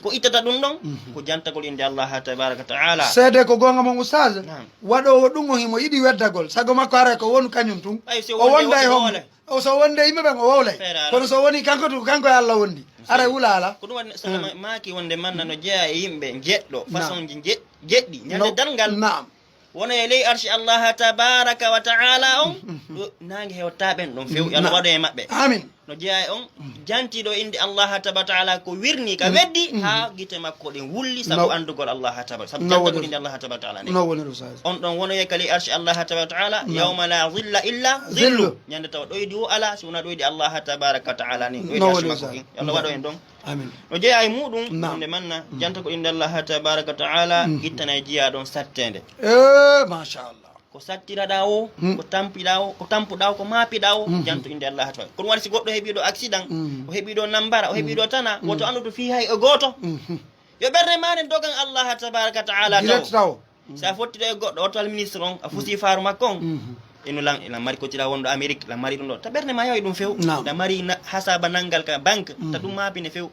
Ko ittata ɗum ɗon, ko janta ko ɗin de Allah tabaraka wa taala. Seede ko goonga mon Ustaz, waɗoowo ɗum o himo yiɗi weddagol. Sago makko haray ko wonu kañum tun. O wonda e homo. O so wonde yimɓe ɓen o wowlay. Kono so woni kanko tun, kanko e Allah wondi. Haray wula ala. Ko ɗum waɗi so ma-, maaki wonde manna no jeyaa e yimɓe jeɗɗo, façon ji jeɗ-, jeɗɗi. Ñande darngal. Naam. Wona e ley arshi Allah tabaraka wa taala on, ɗo naange hewta ɓen ɗon few, yo Allah waɗu e maɓɓe. Amin. No jeyaa e on, jantiiɗo innde Allah tabaraka wa taala ko wirni ka weddi, haa gite makko ɗen wulli, sabu anndugol Allah tabaraka, sabu jantagol innde Allah tabaraka wa taala nden. No woni ɗum, Ustaz. On ɗon wonoyay ka ley arshi Allah tabaraka wa taala, yawma la zilla illa zillu. Ñande tawa ɗoydi wo alaa, si wonaa ɗoydi Allah tabaraka wa taala nden, ɗoydi arshi makko kin. Yo Allah waɗu en ɗon. Amin. No jeyaa e muɗum, wonde manna, janta ko innde Allah tabaraka wa taala, ittana e jiyaa ɗon satteende. Eh, masha Allah. Ko sattiraɗaa woo, ko tampiɗaa woo, ko tampuɗaa woo, ko maapiɗaa woo, janto innde Allah taala. Kono waɗi si goɗɗo heɓii ɗoo accident, o heɓii ɗoo nambara, o heɓii ɗoo tana, woto anndu to fii hay e gooto. Yo ɓernde maa nden dogan Allah tabaraka wa taala taw. Direct taw. Si a fottidoo e goɗɗo, oto al ministre on, a fusii faaru makko on. Ino lan, lan mari kotira wonɗo Amérique, lan mari ɗum ɗoo. Ta ɓernde maa yo e ɗum few. Naam. Ta mari na-, hasaba nangal ka banque, ta ɗum maapine few.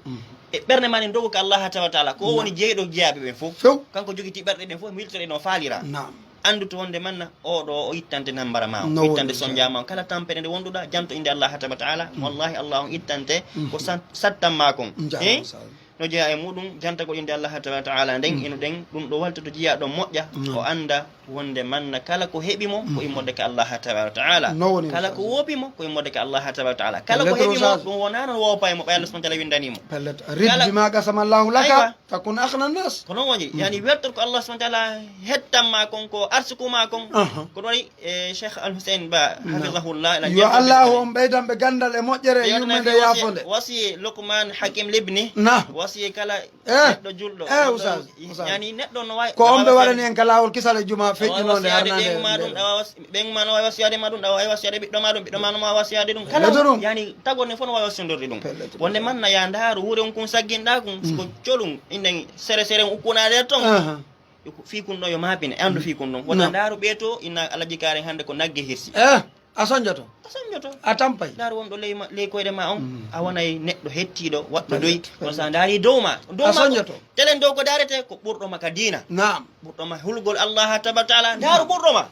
E ɓernde maa nden dogu ka Allah tabaraka wa taala. Ko o woni jeyɗo jeyaaɓe ɓen fow. Few. Kanko jogiti ɓerɗe ɗen fow, miltore no faalira. Naam. Anndu to wonde manna, oo ɗoo o ittante nambara maa on, o ittante sonja maa on. Kala tampere nde wonduɗaa, janto innde Allah tabaraka wa taala. Wallahi, Allah on ittante ko san-, sattan maa kon. Njaaraama, eh? Ustaz. No jeyaa e muɗum, jantagol innde Allah tabaraka wa taala nden, ino ɗen, ɗum ɗoo walta to jiyaa ɗon moƴƴa, o annda wonde manna kala ko heɓi mo, ko immorde ka Allah tabaraka wa taala. No woni, Ustaz. Kala ko woopi mo, ko immorde ka Allah tabaraka wa taala. Kala ko heɓi mo, ɗum wonaa non woopa e mo, ɓay Allah subhanahu wa taala winndanii mo. Pellet. Rid bima qasama Allahu laka. Aywa. Takun aghna nas. Ko non woni, yani, weltor ko Allah subhanahu wa taala hettan maa kon, ko arsuku maa kon. Aha. Ko ɗon waɗi, eh, Cheikh Al Hussein Ba, hafizahullah, ila yo Allahu on ɓeydan ɓe ganndal e moƴƴere e yurmeende e yaafonde. Wasiye Luqman Hakim libni. Na. Wasiye kala neɗɗo julɗo. Eh, wonɗo ustaz, ustaz. Yani, neɗɗo no wawi, ko on ɓe waɗani en ka laawol kisal e juma feƴƴinoonde harnaande. Ɓen ma ɗum, ɗawa was-, ɓen ma no wawi wasiyaade ma ɗum, ɗawa wawi wasiyaade ɓiɗɗo ma ɗum, ɓiɗɗo ma no ma wasiyaade ɗum. Kala ɗum. Yani, tagol ne fof no wawi wasiyondirde ɗum. Pellet. Wonde manna ya ndaaru, wure on kun sagginɗaa kun, ko colum, inden sere sere on ukkunaa nder ton. Aha. Yo ko fii kun ɗon yo maapine, e anndu fii kun ɗon. Wota ndaaru ɓee to, inna Alaji Kaare hannde ko nagge hirsi. Eh, a sonjoto. A sonjoto. A tampay. Ndaaru wonɗo ley ma, ley koyɗe ma on, a wonay neɗɗo hettiiɗo, waɗɗo doy. Kono sa ndaari dow ma, dow ma ko sonjoto. Telen dow ko daarete, ko ɓurɗo ma ka diina. Naam. Ɓurɗo ma hulgol Allah tabaraka wa taala. Ndaaru ɓurɗo ma.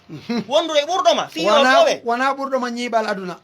Wondude e ɓurɗo ma, fii o ɗowe. Wona ɓurɗo ma ñiiɓal aduna.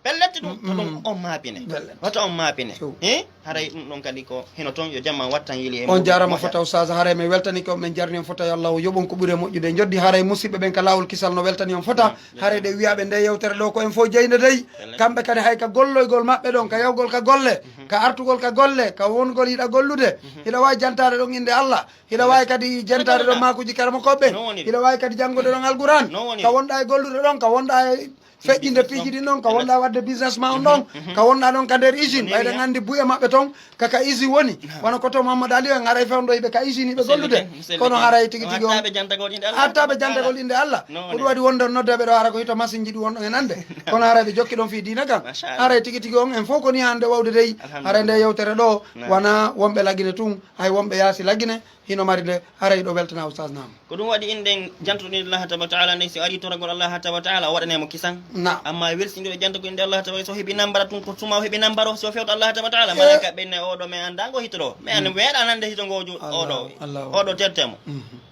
Pellet ɗum, ko ɗum on maapine. Pellet. Wata on maapine. Few. Eh? Haray ɗum ɗon kadi ko hino ton, yo jam man wattan yili e on muɗum. Jaarama moƴƴa. Fota Ustaz, haray mi weltani ko men jarni on fota, yo Allah o yoɓon ko ɓuri e moƴƴude. Joddi haray musidɓe ɓen ka laawol kisal no weltani on fota. Naam, haray ɗe wiyaaɓe nde yewtere ɗo ko en fof jeyde dey. Pellet. Kamɓe kadi hay ka golloygol maɓɓe ɗon, ka yawgol ka golle, ka artugol ka golle, ka wongol hiɗa gollude. Hiɗa waawi jantaade ɗon innde Allah. Hiɗa waawi kadi jantaade ɗon maakuuji karamokooɓe. No woni. Hiɗa waawi kadi janngude ɗon Alquran. No woni. Ka wonɗaa e gollude ɗon, ka wonɗaa e feƴƴinde piiji ɗin ɗon, ka wonɗaa waɗde business ma on ɗon, ka wonɗaa ɗon ka nder usine, ɓayde nganndi buy e maɓɓe ton, ka, ka usine woni. Wano ko to Mamadou Aliou en haray fewndo hiɓe ka usine hiɓe gollude. Kono haray tigi tigi on. Hatta ɓe jantagol innde Allah. Ko ɗum waɗi wonde on noddeeɓe ɗo hara ko hito machine ji ɗi wonɗon en annde. Kono haray ɓe jokki ɗon fii diina kan. Haray tigi tigi on en fof ko ni hannde wawde dey. Haray nde yewtere ɗo, wana wonɓe Lagine tun, hay wonɓe yaasi Lagine, hino mari nde, haray ɗo weltana Ustaz Naam. Ko ɗum waɗi inɗen jantuɗo innde Allah tabaraka wa taala nden, si o ari toragol Allah tabaraka wa taala, o waɗanay mo kisan. Naam. Amma welsinɗo e jantugo innde Allah tabaraka, so heɓi nambara tun, ko tuma o heɓi nambara o, si o fewto Allah tabaraka wa taala, malaika ɓen ne, "Oɗo men annda ngo hito ɗo. Men annda, meeɗa nande hito ngo ju-, oɗo, oɗo terte mo."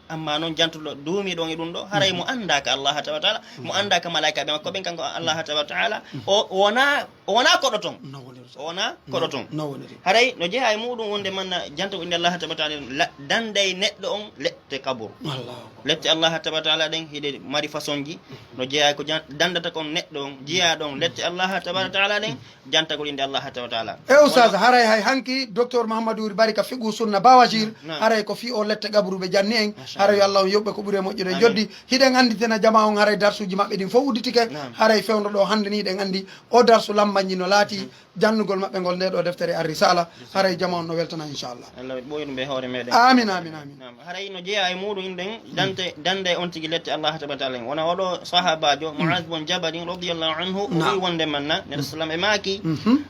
Amma non jantuɗo duumi ɗon e ɗum ɗo, haray mo annda ka Allah tabaraka wa taala, mo annda ka malaika ɓe makko ɓen, kanko Allah tabaraka wa taala, o, o wona O wonaa koɗo ton. No woniri. O wonaa koɗo ton. No woniri. Haray no jeyaa e muɗum wonde manna janto ko innde Allah tabaraka wa taala la-, danday neɗɗo on lette kaburu. Allahu akbar. Lette Allah tabaraka wa taala ɗen hiɗe mari façon ji. No jeyaa ko jan-, dandata kon neɗɗo on, jiyaaɗo on lette Allah tabaraka wa taala ɗen, jantagol innde Allah tabaraka wa taala. E Ustaz, haray hay hanki Docteur Mahamadou Wuri Barika Fiqhu Sunna Bawajir, naam, haray ko fii o lette kaburu ɓe janni en, masha Allah, haray yo Allah on yoɓɓe ko ɓuri e moƴƴude. Amin. Joddi, hiɗen annditena jama on haray darsuuji maɓɓe ɗin fof udditike, naam, haray fewndo ɗo hannde ni hiɗen anndi O darsu lambanji no laati jannugol maɓɓe ngol nde ɗo deftere Ar-Risala, haray jama on no weltana, inchallah. Allah ɓooyi ɗum e hoore meɗen. Amin, amin, amin. Naam, haray no jeyaa e muɗum inɗen, dante, dande on tigi lette Allah tabaraka wa taala en. Wona oɗo sahabajo, Muaz bun Jabalin radiyallahu anhu, o wi wonde manna, Neɗɗo sallam e maaki,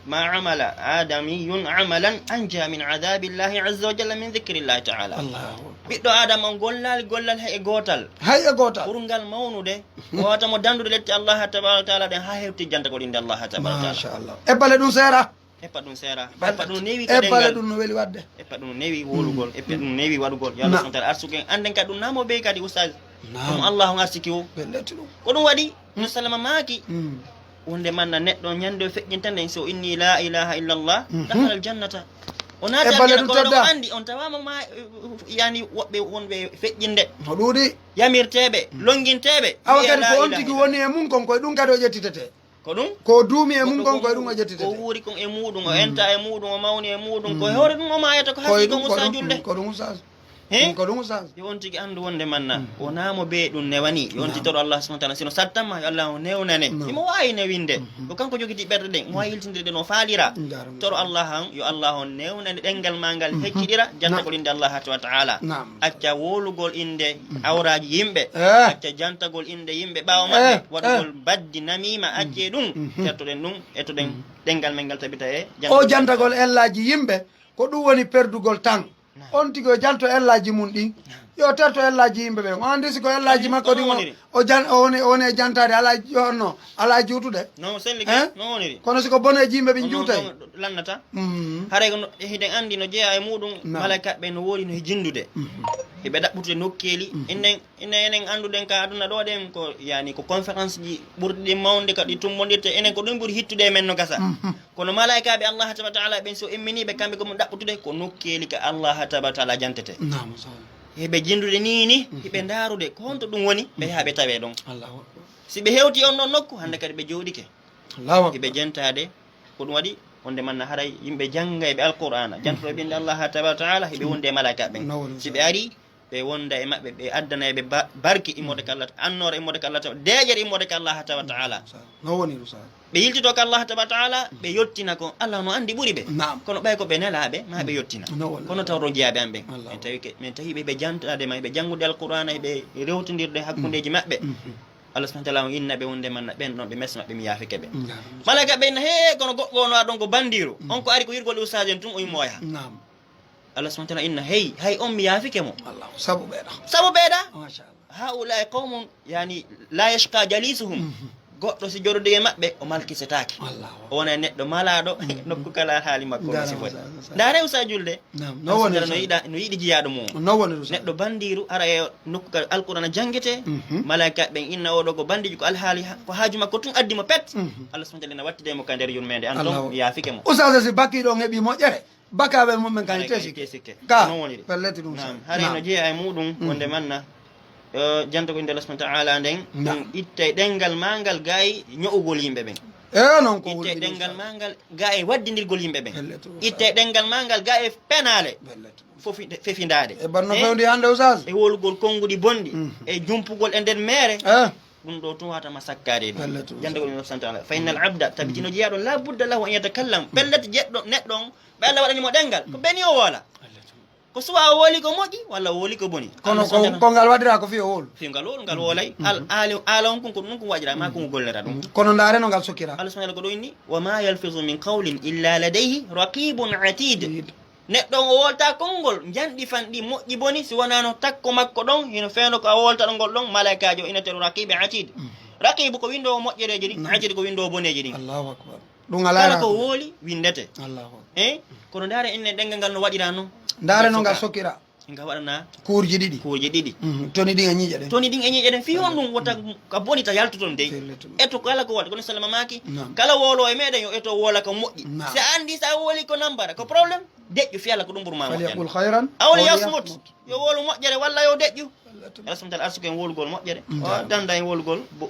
ma amila adamiyun amalan anja min adabillahi azza wa jalla min dhikrillahi taala. Allahu akbar. Ɓiɗɗo Adama on gollali gollal hay e gootal. Hay e gootal. Ɓurgal mawnude. Ko wata mo dandude lette Allah tabaraka wa taala ɗen haa hewti jantagol innde Allah tabaraka wa taala. Masha Allah. Ebbale ɗum seera. Eppa ɗum seera. Eppa ɗum newi ka ebbale ɗengal. Ɗum no weli wadde. Eppa ɗum newi wolugol. Eppa ɗum newi waɗugol. Yo Allah subhanahu wa taala arsuku en. Annden kadi ɗum namo bey kadi, ustaz. Naam. Ɗum Allah on arsiki o. Ɓe letti ɗum. Ko ɗum waɗi, no salama maaki. Wonde manna neɗɗo ñande o feƴƴinta nden, so inni la ilaha illallah, dakhala aljannata. O naati aljanna, kono ɗum andi, on tawama ma, yani woɓɓe wonɓe feƴƴinde. No ɗuuɗi. Yamirteeɓe, longinteeɓe. Awa kadi ko on tigi woni e mum kon, koye ɗum kadi o ƴettitetee. Ko ɗum? Ko duumi e mum kon, koye ɗum o ƴettitetee. Ko wuuri kon e muɗum, o enta e muɗum, o mawni e muɗum, ko e hoore ɗum o maayata, ko hasii kon usta julde. Ko ɗum usta. He? Ɗum ko ɗum, Ustaz. Yo on tigi anndu wonde manna, wonaa mo bee ɗum newani. Yo on tigi toro Allah subhanahu wa ta'ala, si no sattan ma, yo Allah on newnane. Himo waawi newinde. Ko kanko jogiti ɓerɗe ɗen, mo waawi yiltindire ɗe no faalira. Toro Allah on, yo Allah on newnane ɗemngal maa ngal, hecciɗira jantagol innde Allah tabaraka wa ta'ala. Acca wowlugol innde awraaji yimɓe. Acca jantagol innde yimɓe ɓaawo maɓɓe, waɗugol baddi namiima, accee ɗum. Tertoɗen ɗum, ettoɗen ɗemngal men ngal tabita e o jantagol ellaaji yimɓe, ko ɗum woni perdugol tan. On tigi o janto ellaaji mun ɗin. Yo terto ellaaji yimɓe ɓen. O anndi si ko ellaaji makko ɗin o, o jan-, o woni, o woni e jantaade alaa, yo honno, alaa juutude. No selli kay, no woniri. Kono si ko boneeji yimɓe ɓen juutay. Lannata. Haray ko no, hiɗen anndi no jeyaa e muɗum, malaykaaɓe ɓen no woodi no e jinndude. Hiɓe ɗaɓɓutude nokkeeli. Enen, enen, enen annduɗen ka aduna ɗo ɗen ko, yani, ko conférence ji ɓurɗi ɗin mawnude ka ɗi tummbondirte. Enen ko ɗum ɓuri hittude e men no gasa. Kono malaykaaɓe Allah tabaraka wa ta'ala ɓen, si o immini ɓe, kamɓe ko mo ɗaɓɓutude ko nokkeeli ka Allah tabaraka wa ta'ala jantete. Naam, sahih. Hiɓe jinndude nii ni, hiɓe ndaarude ko honto ɗum woni, ɓe yaha ɓe tawee ɗon. Allahu akbar. Si ɓe hewti on ɗon nokku, hannde kadi ɓe jooɗike. Allahu akbar. Hiɓe jentaade, ko ɗum waɗi, wonde manna haray yimɓe janngayɓe Alqur'aana, jantotooɓe innde Allah tabaraka wa ta'ala, hiɓe wondi e malaykaaɓe ɓen. No woni, si ɓe arii, ɓe wonda e maɓɓe, ɓe addana ɓe ba-, barki immorde ka Allah, annoora immorde ka Allah, deeƴere immorde ka Allah tabaraka wa ta'ala. No woni ɗum, sahih. Ɓe yiltitoo ka Allah tabaraka wa ta'ala, ɓe yottina ko Allah no anndi ɓuri ɓe. Naam. Kono ɓay ko ɓe nelaaɓe, ma ɓe yottina. No woni. Kono taw ɗon jeyaaɓe an ɓen. Allah. Min tawi ke, min tawi ɓe, ɓe jantaade ma, ɓe janngude Alqur'aana, ɓe rewtindirde hakkundeeji maɓɓe. Allah subhanahu wa ta'ala on inna ɓe wonde manna ɓen ɗon ɓe mes maɓɓe mi yaafike ɓe. Malaykaaɓe inna, "Hee, kono goɗɗo on a ɗon ko banndiiru. On ko ari ko yirgol ustaaji en tun o yimmo o yaha." Naam. Allah subhanahu wa ta'ala inna, "Hey, hay on mi yaafike mo." Allahu, sabu ɓeeɗa. Sabu ɓeeɗa? Masha Allah. "Haa'ulaa'i qawmun, yani, laa yashqaa jaliisuhum." Goɗɗo si jooɗodii e maɓɓe, o malkisetaake. Allahu. O wonay neɗɗo malaaɗo, nokku kala haali makko no sifoy. Ndaare Usa Julde. Naam, no woni no yiɗa, no yiɗi jiyaaɗo mum. No woni Usa. Neɗɗo banndiiru, ara e nokku kala Alqur'aana janngetee, malaykaaɓe ɓen inna oo ɗoo ko banndiijo, ko alhaali ha-, ko haaju makko tun addi mo pet. Allah subhanahu wa ta'ala na wattidee mo ka nder yurmeende an ton, mi yaafike mo. Usa, si bakkiiɗo on heɓi moƴƴere, bakaaɓe mum ɓen kan hittee sikke. Ka, no woniri. Pellet ɗum. Naam, haray no jeyaa e muɗum, wonde manna, eh, jantagol innde Allah subhanahu wa ta'ala nden, ɗum ittay ɗemngal maa ngal gaa e ño'ugol yimɓe ɓen. E non ko ittay ɗemngal maa ngal gaa e waddindirgol yimɓe ɓen. Pellet ɗum. Ittay ɗemngal maa ngal gaa e penaale. Pellet ɗum. Fofi-, fefindaade. E banno fewndi hannde, Oustaz? E wowlugol konnguɗi bonɗi. E jumpugol e nder meere. Eh. Ɗum ɗoo tun wata ma sakkaade ɗum. Pellet, Oustaz. Jantagol innde Allah subhanahu wa ta'ala. Fa innal abda, tabitino jeyaaɗo, la budda lahu an yatakallam. Pellet, jeɗɗo, neɗɗo on, ɓe Allah waɗani mo ɗemngal, ko beni o woola. Ko suwa o wooli ko moƴƴi, walla o wooli ko boni. Kono ko, ko ngal waɗiraa ko fii o woolu. Fii ngal woolu, ngal woolay. Al-, aali-, aala on kun ko ɗum kun waɗiraa, maa kun gollera ɗum. Kono ndaare no ngal sokiraa. Allah subhanahu wa ta'ala ko ɗo inni, "Wa ma yalfizu min qawlin illa ladayhi raqibun atid." Neɗɗo on o woolta konngol, njanɗi fanɗi moƴƴi boni, si wonaa no takko makko ɗon, hino fewndo ko a woolta ɗon ngol ɗon, malaykaajo ina tero raqibi atid. Raqibu ko winndoowo moƴƴereeji ɗin, atid ko winndoowo boneeji ɗin. Allahu akbar. Ɗum alaa kala ko wooli, winndete. Allahu akbar. Eh? Kono ndaare inne ɗemngal ngal no waɗiraa non. Ndaare no ngal sokiraa. Nga waɗana kuurji ɗiɗi. Kuurji ɗiɗi. Mhm. Toni ɗin e ñiiƴe ɗen. Toni ɗin e ñiiƴe ɗen. Fii honɗum wota ka bonita yaltu ton dey. Fii honɗum. Eto kala ko waɗi. Kono Salama maaki, naam, kala woolo e meɗen yo eto woola ko moƴƴi. Naam. Si a anndi si a wooli ko nambara, ko problème. Deƴƴu fii Alla ko ɗum ɓuri ma moƴƴande. Falyaqul khayran aw liyasmut. Yo woolu moƴƴere walla yo deƴƴu. Alla subhanahu wa ta'ala arsuku en woolugol moƴƴere. Naam. O danda en woolugol bo-,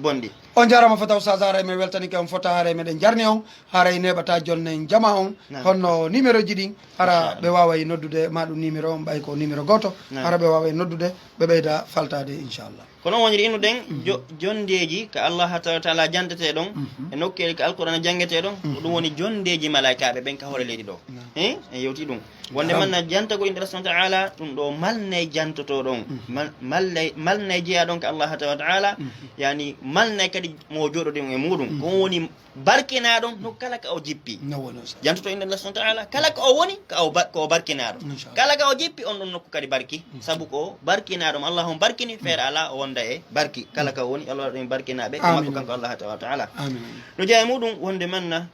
bonɗi. On jaaraama fota Oustaz, haray mi weltanike on fota, haray meɗen jarni on, haray neeɓataa jonnen jama on. Naam. Honno numéro ji ɗin? Hara ɓe waaway noddude, ma ɗum numéro on ɓay ko numéro gooto. Naam. Hara ɓe waaway noddude, ɓe ɓeyda faltaade, inchallah. Ko non woniri innuɗen jo-, jondeeji ka Allah tabaraka wa ta'ala jantetee ɗon, e nokkeeli ka Alqur'aana janngetee ɗon, ko ɗum woni jondeeji malaa'ikaaɓe ɓen ka hoore leydi ɗo. Naam. Eh? En yewti ɗum. Wonde man na jantagol innde Allah subhanahu wa ta'ala, ɗum ɗo malnay jantotoo ɗon. Mal-, malnay, malnay jeyaa ɗon ka Allah tabaraka wa ta'ala, yani malnay kadi mo jooɗoɗen e muɗum. Ko on woni barkinaaɗo no kala ka o jippi. No woni, Ustaz. Jantoto innde Allah subhanahu wa ta'ala, kala ka o woni, ka o ba-, ko o barkinaaɗo. Inchallah. Kala ka o jippi, on ɗon nokku kadi barki. Sabu ko o barkinaaɗo, mo Allah on barkini, feere alaa o wonda e barki. Kala ka o woni, Allah waɗa en barkinaaɓe, e makko kanko Allah tabaraka wa ta'ala. Amin. No jeyaa e muɗum, wonde man na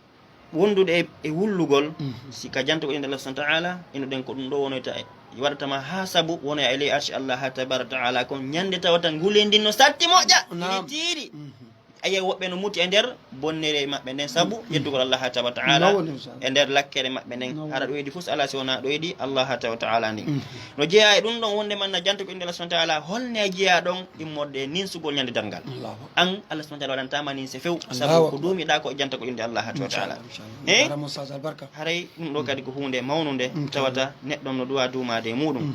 wondude e, e wullugol, si ka jantugol innde Allah subhanahu wa ta'ala, ino ɗen ko ɗum ɗo wonoyta e, waɗata ma haa sabu wonoya e ley arshi Allah tabaraka wa ta'ala kon, ñande tawata nguleyndi no satti moƴƴa, ndi tiiɗi. Ayiya, woɓɓe no muti e nder bonnere maɓɓe nden sabu yeddugol Allah tabaraka wa ta'ala e nder lakkere maɓɓe nden. Hara ɗoydi fof alaa si wonaa ɗoydi Allah tabaraka wa ta'ala ndin. No jeyaa e ɗum ɗon wonde man na jantugo innde Allah subhanahu wa ta'ala, holne jeyaa ɗon immorde e ninsugol ñande darngal? An, Allah subhanahu wa ta'ala waɗantaa ma ninse few, sabu ko duumiɗaa ko e jantugol innde Allah tabaraka wa ta'ala. Inchallah, inchallah. Eh? Haray ɗum ɗo kadi ko huunde mawnunde, tawata neɗɗo no duwa duumaade e muɗum.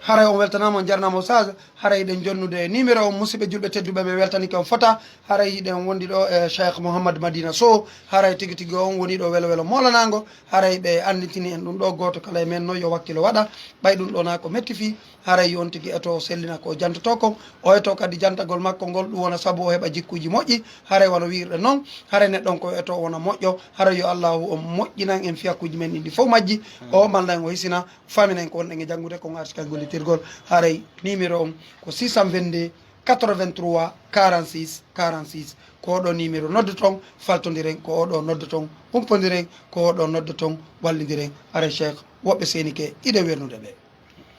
Haray on weltanaama, on jarnaama, Oustaz. Haray hiɗen jonnude e numéro on, musidɓe julɓe tedduɓe, ɓe weltanike on fota. Haray hiɗen wondi ɗo e Cheikh Mouhammad Madina Sow. Haray tigi tigi on woni ɗo welo welo moolanaango. Haray ɓe annditini en ɗum ɗo, gooto kala e men non yo wakkilo waɗa. Ɓay ɗum ɗo na ko metti fii, haray yo on tigi eto o sellina ko o jantoto kon. O eto kadi jantagol makko ngol, ɗum wona sabu o heɓa jikkuuji moƴƴi. Haray wano wi'irɗen non, haray neɗɗo on ko eto o wona moƴƴo. Haray yo Allaahu on moƴƴinan en fii hakkuuji men ɗin ɗi fow majji. O malna en, o hisina. Faamina en ko wonɗen e janngude kon, arti kay gollitirgol. Haray numéro on ko six cent vingt-deux quatre-vingt-trois quarante-six quarante-six. Ko oɗo numéro noddoton, faltondiren, ko oɗo noddoton, humpondiren, ko oɗo noddoton, wallindiren. Haray Cheikh, woɓɓe seenike, hiɗen wernude ɓe.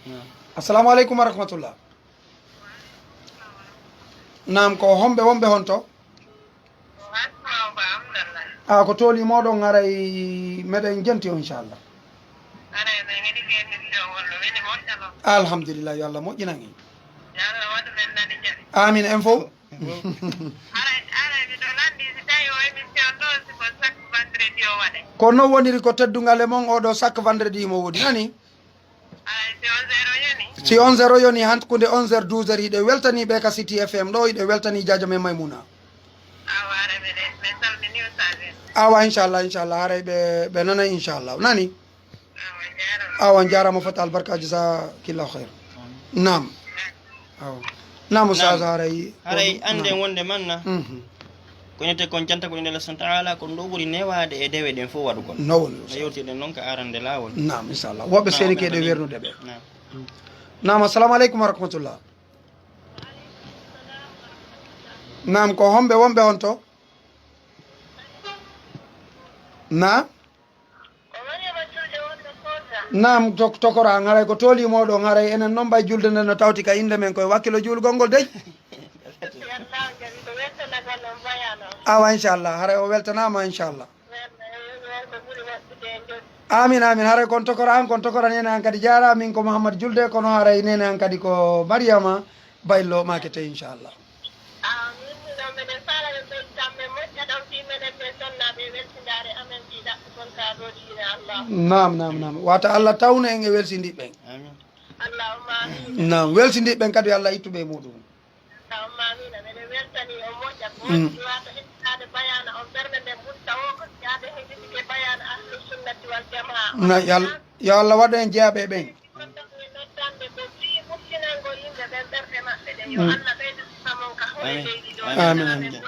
Naam. Assalamu aleykum wa rahmatullah. Naam, ko homɓe wonɓe honto? A, ko tooli mooɗon, haray meɗen jenti on, inchallah. Alhamdulillah, yo Allah moƴƴinan en. Amin, en fow. Ko non woniri, ko teddungal e mon, oɗo chaque vendredi mo woni, nani? Si onze heures o yoni, hankunde onze heures, douze heures, hiɗe weltanii ɓe ka City F M ɗo, hiɗe weltanii jaajo men Maymuna. Awa, inchallah, inchallah, haray ɓe, ɓe nanay, inchallah. Nani? Awa, on jaaraama fota, albarka, jazakillahu khair. Naam. Awa. Naam, Ustaz, haray. Haray annden wonde manna. Mhm. Ko inete kon janta ko inde Allah subhanahu wa ta'ala, ko ɗum ɗo ɓuri newaade e dewe ɗen fof waɗugol. No woni, no yewtirɗen noon ka arande laawol. Naam, inchallah. Woɓɓe seeni keɗe wernude ɓe. Naam. Naam, assalamu aleykum wa rahmatullah. Naam, ko homɓe wonɓe on to? Naam? Naam, tok-, tokora an, haray ko tooli mooɗon, haray enen non ɓay julde nden no tawti ka innde men, koye wakkilo juulgol ngol dey. Awa, inchallah, haray o weltanaama, inchallah. Amin, amin, haray kon tokora an, kon tokora neene an kadi jaara, min ko Mouhammad Julde, kono haray neene an kadi ko Mariama Baylo Makete, inchallah. Amin. Miɗo meɗen faala ɓe ɓeyditan men moƴƴa ɗon fii meɗen ɓe sonnaaɓe e welsindaare amen fii ɗaɓɓugol ka ɗoo diine Allah. Naam, naam, naam. Wata Allah tawnu en e welsindiɓɓen. Amin. Allahumma amin. Naam, welsindiɓɓen kadi yo Allah ittu ɓe e muɗum. Allahumma amin. Meɗen weltani on moƴƴa. Ko woni wata heɗitaade bayaana on ɓernde nden ɓutta o ko yaade heɗitike bayaana ahlu sunnati wal jamaa. Na, yo Al-, yo Allah waɗu en jeyaaɓe e ɓen. Amin, amin.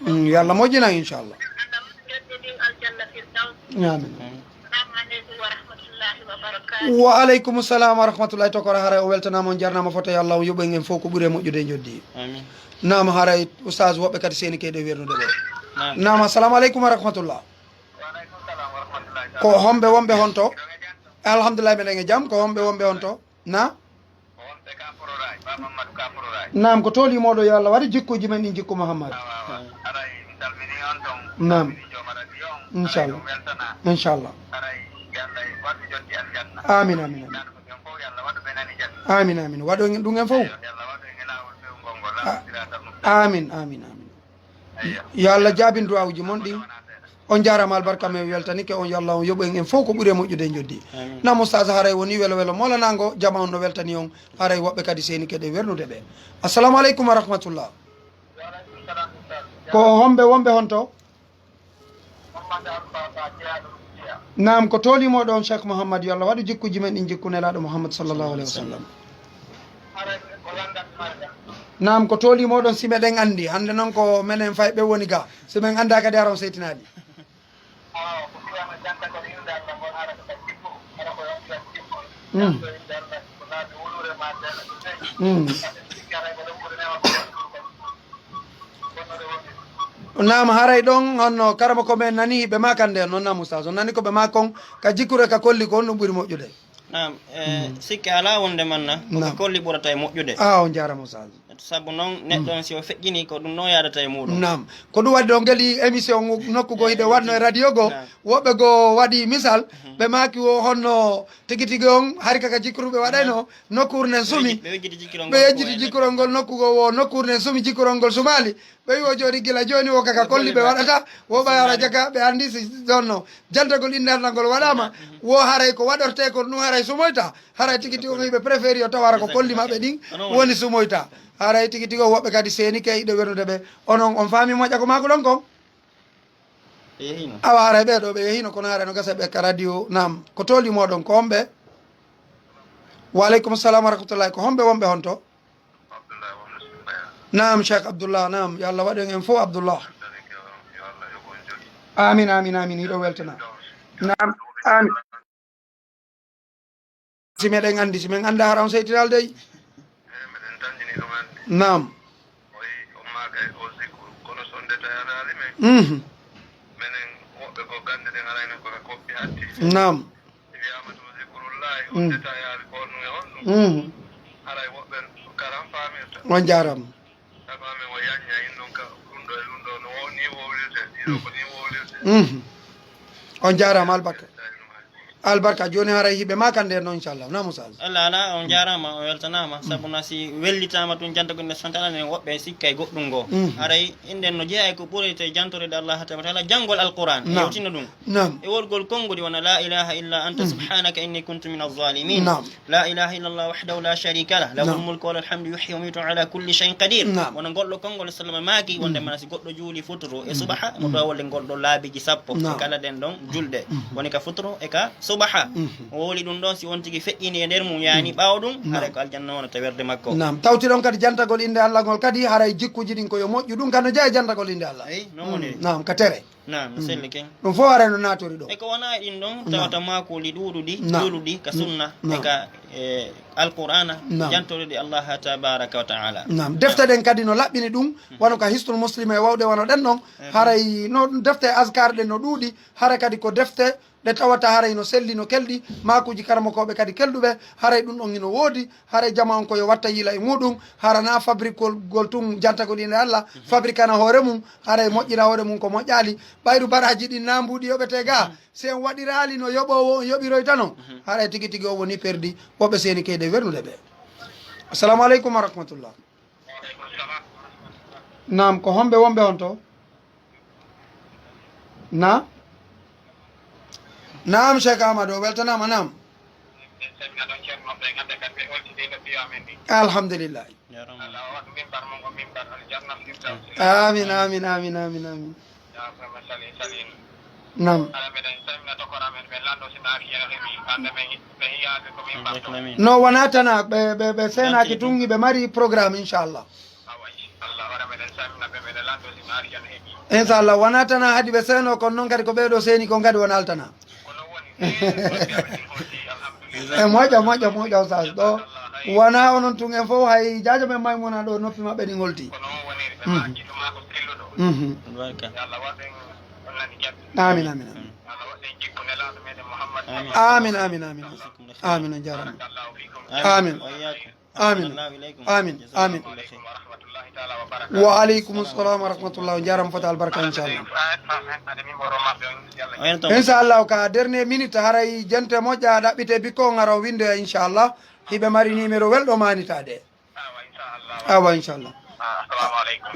Mm, yo Allah moƴƴinan, inchallah. Amin. Wa aleykum salam wa rahmatullahi tokora, haray o weltanaama, on jarnaama fota, yo Allah on yoɓu en en fof ko ɓuri e moƴƴude e njoddi. Amin. Naam, haray Oustaz, woɓɓe kadi seeni keyɗe wernude ɓe. Naam. Naam, assalamu aleykum wa rahmatullah. Ko homɓe wonɓe honto? Alhamdulillah, meɗen e jam. Ko homɓe wonɓe honto? Na? Naam, ko tooli mooɗo, yo Allah waɗu jikkuuji men ɗin jikku Muhammad. Naam. Inchallah. Inchallah. Amin, amin, amin. Amin, amin. Waɗu en ɗum en fof. A-, amin, amin, amin. Yo Allah jaabin du'aawuji mon ɗin. On jaaraama, albarka men weltanike on. Yo Allah on yoɓu en en fof ko ɓuri e moƴƴude e njoddi. Amin. Naam, Ustaz, haray woni welo welo moolanaango, jama on no weltani on. Haray woɓɓe kadi seeni keɗe wernude ɓe. Assalamu aleykum wa rahmatullah. Ko homɓe wonɓe honto? Naam, ko tooli mooɗon, Cheikh Mouhammad, yo Allah waɗu jikkuuji men ɗin jikku Nelaaɗo Muhammad sallallahu alaihi wasallam. Naam, ko tooli mooɗon, si meɗen anndi. Hannde non ko menen fayɓe woni ga. Si men anndaa kadi, aron seytinaali. Mm. Mm. Naam, haray ɗon honno karamoko men nani ɓe maakan nden non, naam, Ustaz. On nani ko ɓe maakon ka jikkure ka kolli ko honɗum ɓuri moƴƴude? Naam, e, sikke alaa wonde manna, ko ka kolli ɓurata e moƴƴude. Ah, on jaaraama, Ustaz. Sabu non, neɗɗo on si o feƴƴini, ko ɗum non yaadata e muuɗum. Naam. Ko ɗum waɗi ɗon ngeli émission ngu nokku goo hiɗe waɗno e radio goo. Naam. Woɓɓe goo waɗi misal, ɓe maaki wo honno tigi tigi on hari ka ka jikkuru ɓe waɗayno, nokkuure nden sumi. Ɓe yejjiti jikkirol ngol nokku goo wo nokkuure nden sumi, jikkirol ngol sumaali. Ɓe wi o jooni gila jooni wo ka ka kolli ɓe waɗata, wo ɓay hara jaka ɓe anndi si ɗon no jantagol innde Allah ngol waɗaama, wo haray ko waɗortee kon ɗum haray sumoyta. Haray tigi tigi on hiɓe préféré yo tawara ko kolli maɓɓe ɗin woni sumoyta. Haray tigi tigi on woɓɓe kadi seenike hiɗe wernude ɓe. Onon on faami moƴƴa ko maaku ɗon kon? Ɓe yehino. Awa haray ɓee ɗoo ɓe yehino kono haray no gasa ɓe ka radio. Naam, ko tooli mooɗon ko homɓe? Wa aleykum salam wa rahmatullahi, ko homɓe wonɓe honto? Naam, Cheikh Abdullah, naam. Yo Allah waɗu en en fof Abdullah. Amin, amin, amin. Hiɗo weltana. Naam, amin. Si meɗen anndi, si men annda hara on seytinal dey. Naam. Mhm. Naam. Mm. Mhm. On jaaraama. Mhm. On jaaraama, albarka. Albarka, jooni haray hiɓe maakande no, inchallah. Naam, Oustaz. Allah ala, on jaaraama, on weltanaama. Sabu na si wellitaama tun jantagol nde sontana nden woɓɓe sikkay goɗɗum ngoo. Mhm. Haray inden no jeyaa e ko ɓurete jantorede Allah tabaraka wa taala, janngol Alquran. E yewtino ɗum. Naam. E worgol konngudi wona, "La ilaha illa anta subhanaka inni kuntu min alzalimin." Naam. La ilaha illa Allah wahdahu la sharika lah. Lahul mulku wa lahul hamdu yuhyi wa yumiitu wa ala kulli shay'in qadir. Naam. Wona ngol ɗoo konngol sallama maaki wonde mana si goɗɗo juuli futuro e subaha, mo ɗowaa wolde ngol ɗoo laabiiji sappo. Naam. E kala ɗen ɗon julɗe. Mhm. Woni ka futuro e ka subaha. Mhm. O wowli ɗum ɗon, si on tigi feƴƴini e nder mum, yaani ɓaawo ɗum, haray ko aljanna wonata werde makko. Naam. Tawti ɗon kadi jantagol innde Allah ngol kadi, haray jikkuuji ɗin ko yo moƴƴu. Ɗum kadi no jeyaa e jantagol innde Allah. Eyi, non woni. Naam, ka tere. Naam, no selli ken. Ɗum fof haray no naatori ɗo. E ko wonaa e ɗin ɗon, tawata maakuuli ɗuuɗuɗi, joluɗi ka sunna, e ka, e Alqur'aana, jantoreɗi Allah tabaraka wa ta'ala. Naam, defte ɗen kadi no laɓɓini ɗum, wano ka Hisnul Muslim e wawɗe wano ɗen ɗon, haray no defte azkar ɗen no ɗuuɗi, hara kadi ko defte ɗe tawata haray no selli, no kelɗi, maakuuji karamokooɓe kadi kelɗuɓe, haray ɗum ɗon hino woodi, haray jama on ko yo watta yiila e muɗum, hara na fabrikol gol tun jantagol inde Allah, fabrikana hoore mum, haray moƴƴira hoore mum ko moƴƴaali. Ɓayru baraaji ɗin na mbuuɗi yoɓete ga, si en waɗiraali no yoɓoowo on yoɓiroytano, haray tigi tigi o woni perdi, woɓɓe seeni keyde wernude ɓe. Assalamu aleykum wa rahmatullah. Naam, ko homɓe wonɓe on to? Na? Naam, Cheikh Amadou, o weltanaama, naam. Alhamdulillah. Amin, amin, amin, amin, amin. Naam. No wona tana, ɓe, ɓe, ɓe seenaaki tun, ɓe mari programme, inchallah. Inchallah, wona tana hadi ɓe seeno kon non kadi ko ɓee ɗoo seeni kon kadi wona altana. E moƴƴa, moƴƴa, moƴƴa, Oustaz. Ɗo wona onon tun en fof hay jaajo men Maymuna ɗo noppi maɓɓe ɗi ngolti. Mhm. Mhm. Amin, amin, amin. Amin, amin, amin. Amin, on jaaraama. Amin. Amin. Amin. Amin. Amin. Wa aleykum salam wa rahmatullah. On jaaraama fota albarka, inchallah. Inchallah, ka dernier minute, haray jente moƴƴa, ɗaɓɓite bikko, ngara o windoya, inchallah. Hiɓe mari numéro welɗo maanitaade. Awa, inchallah.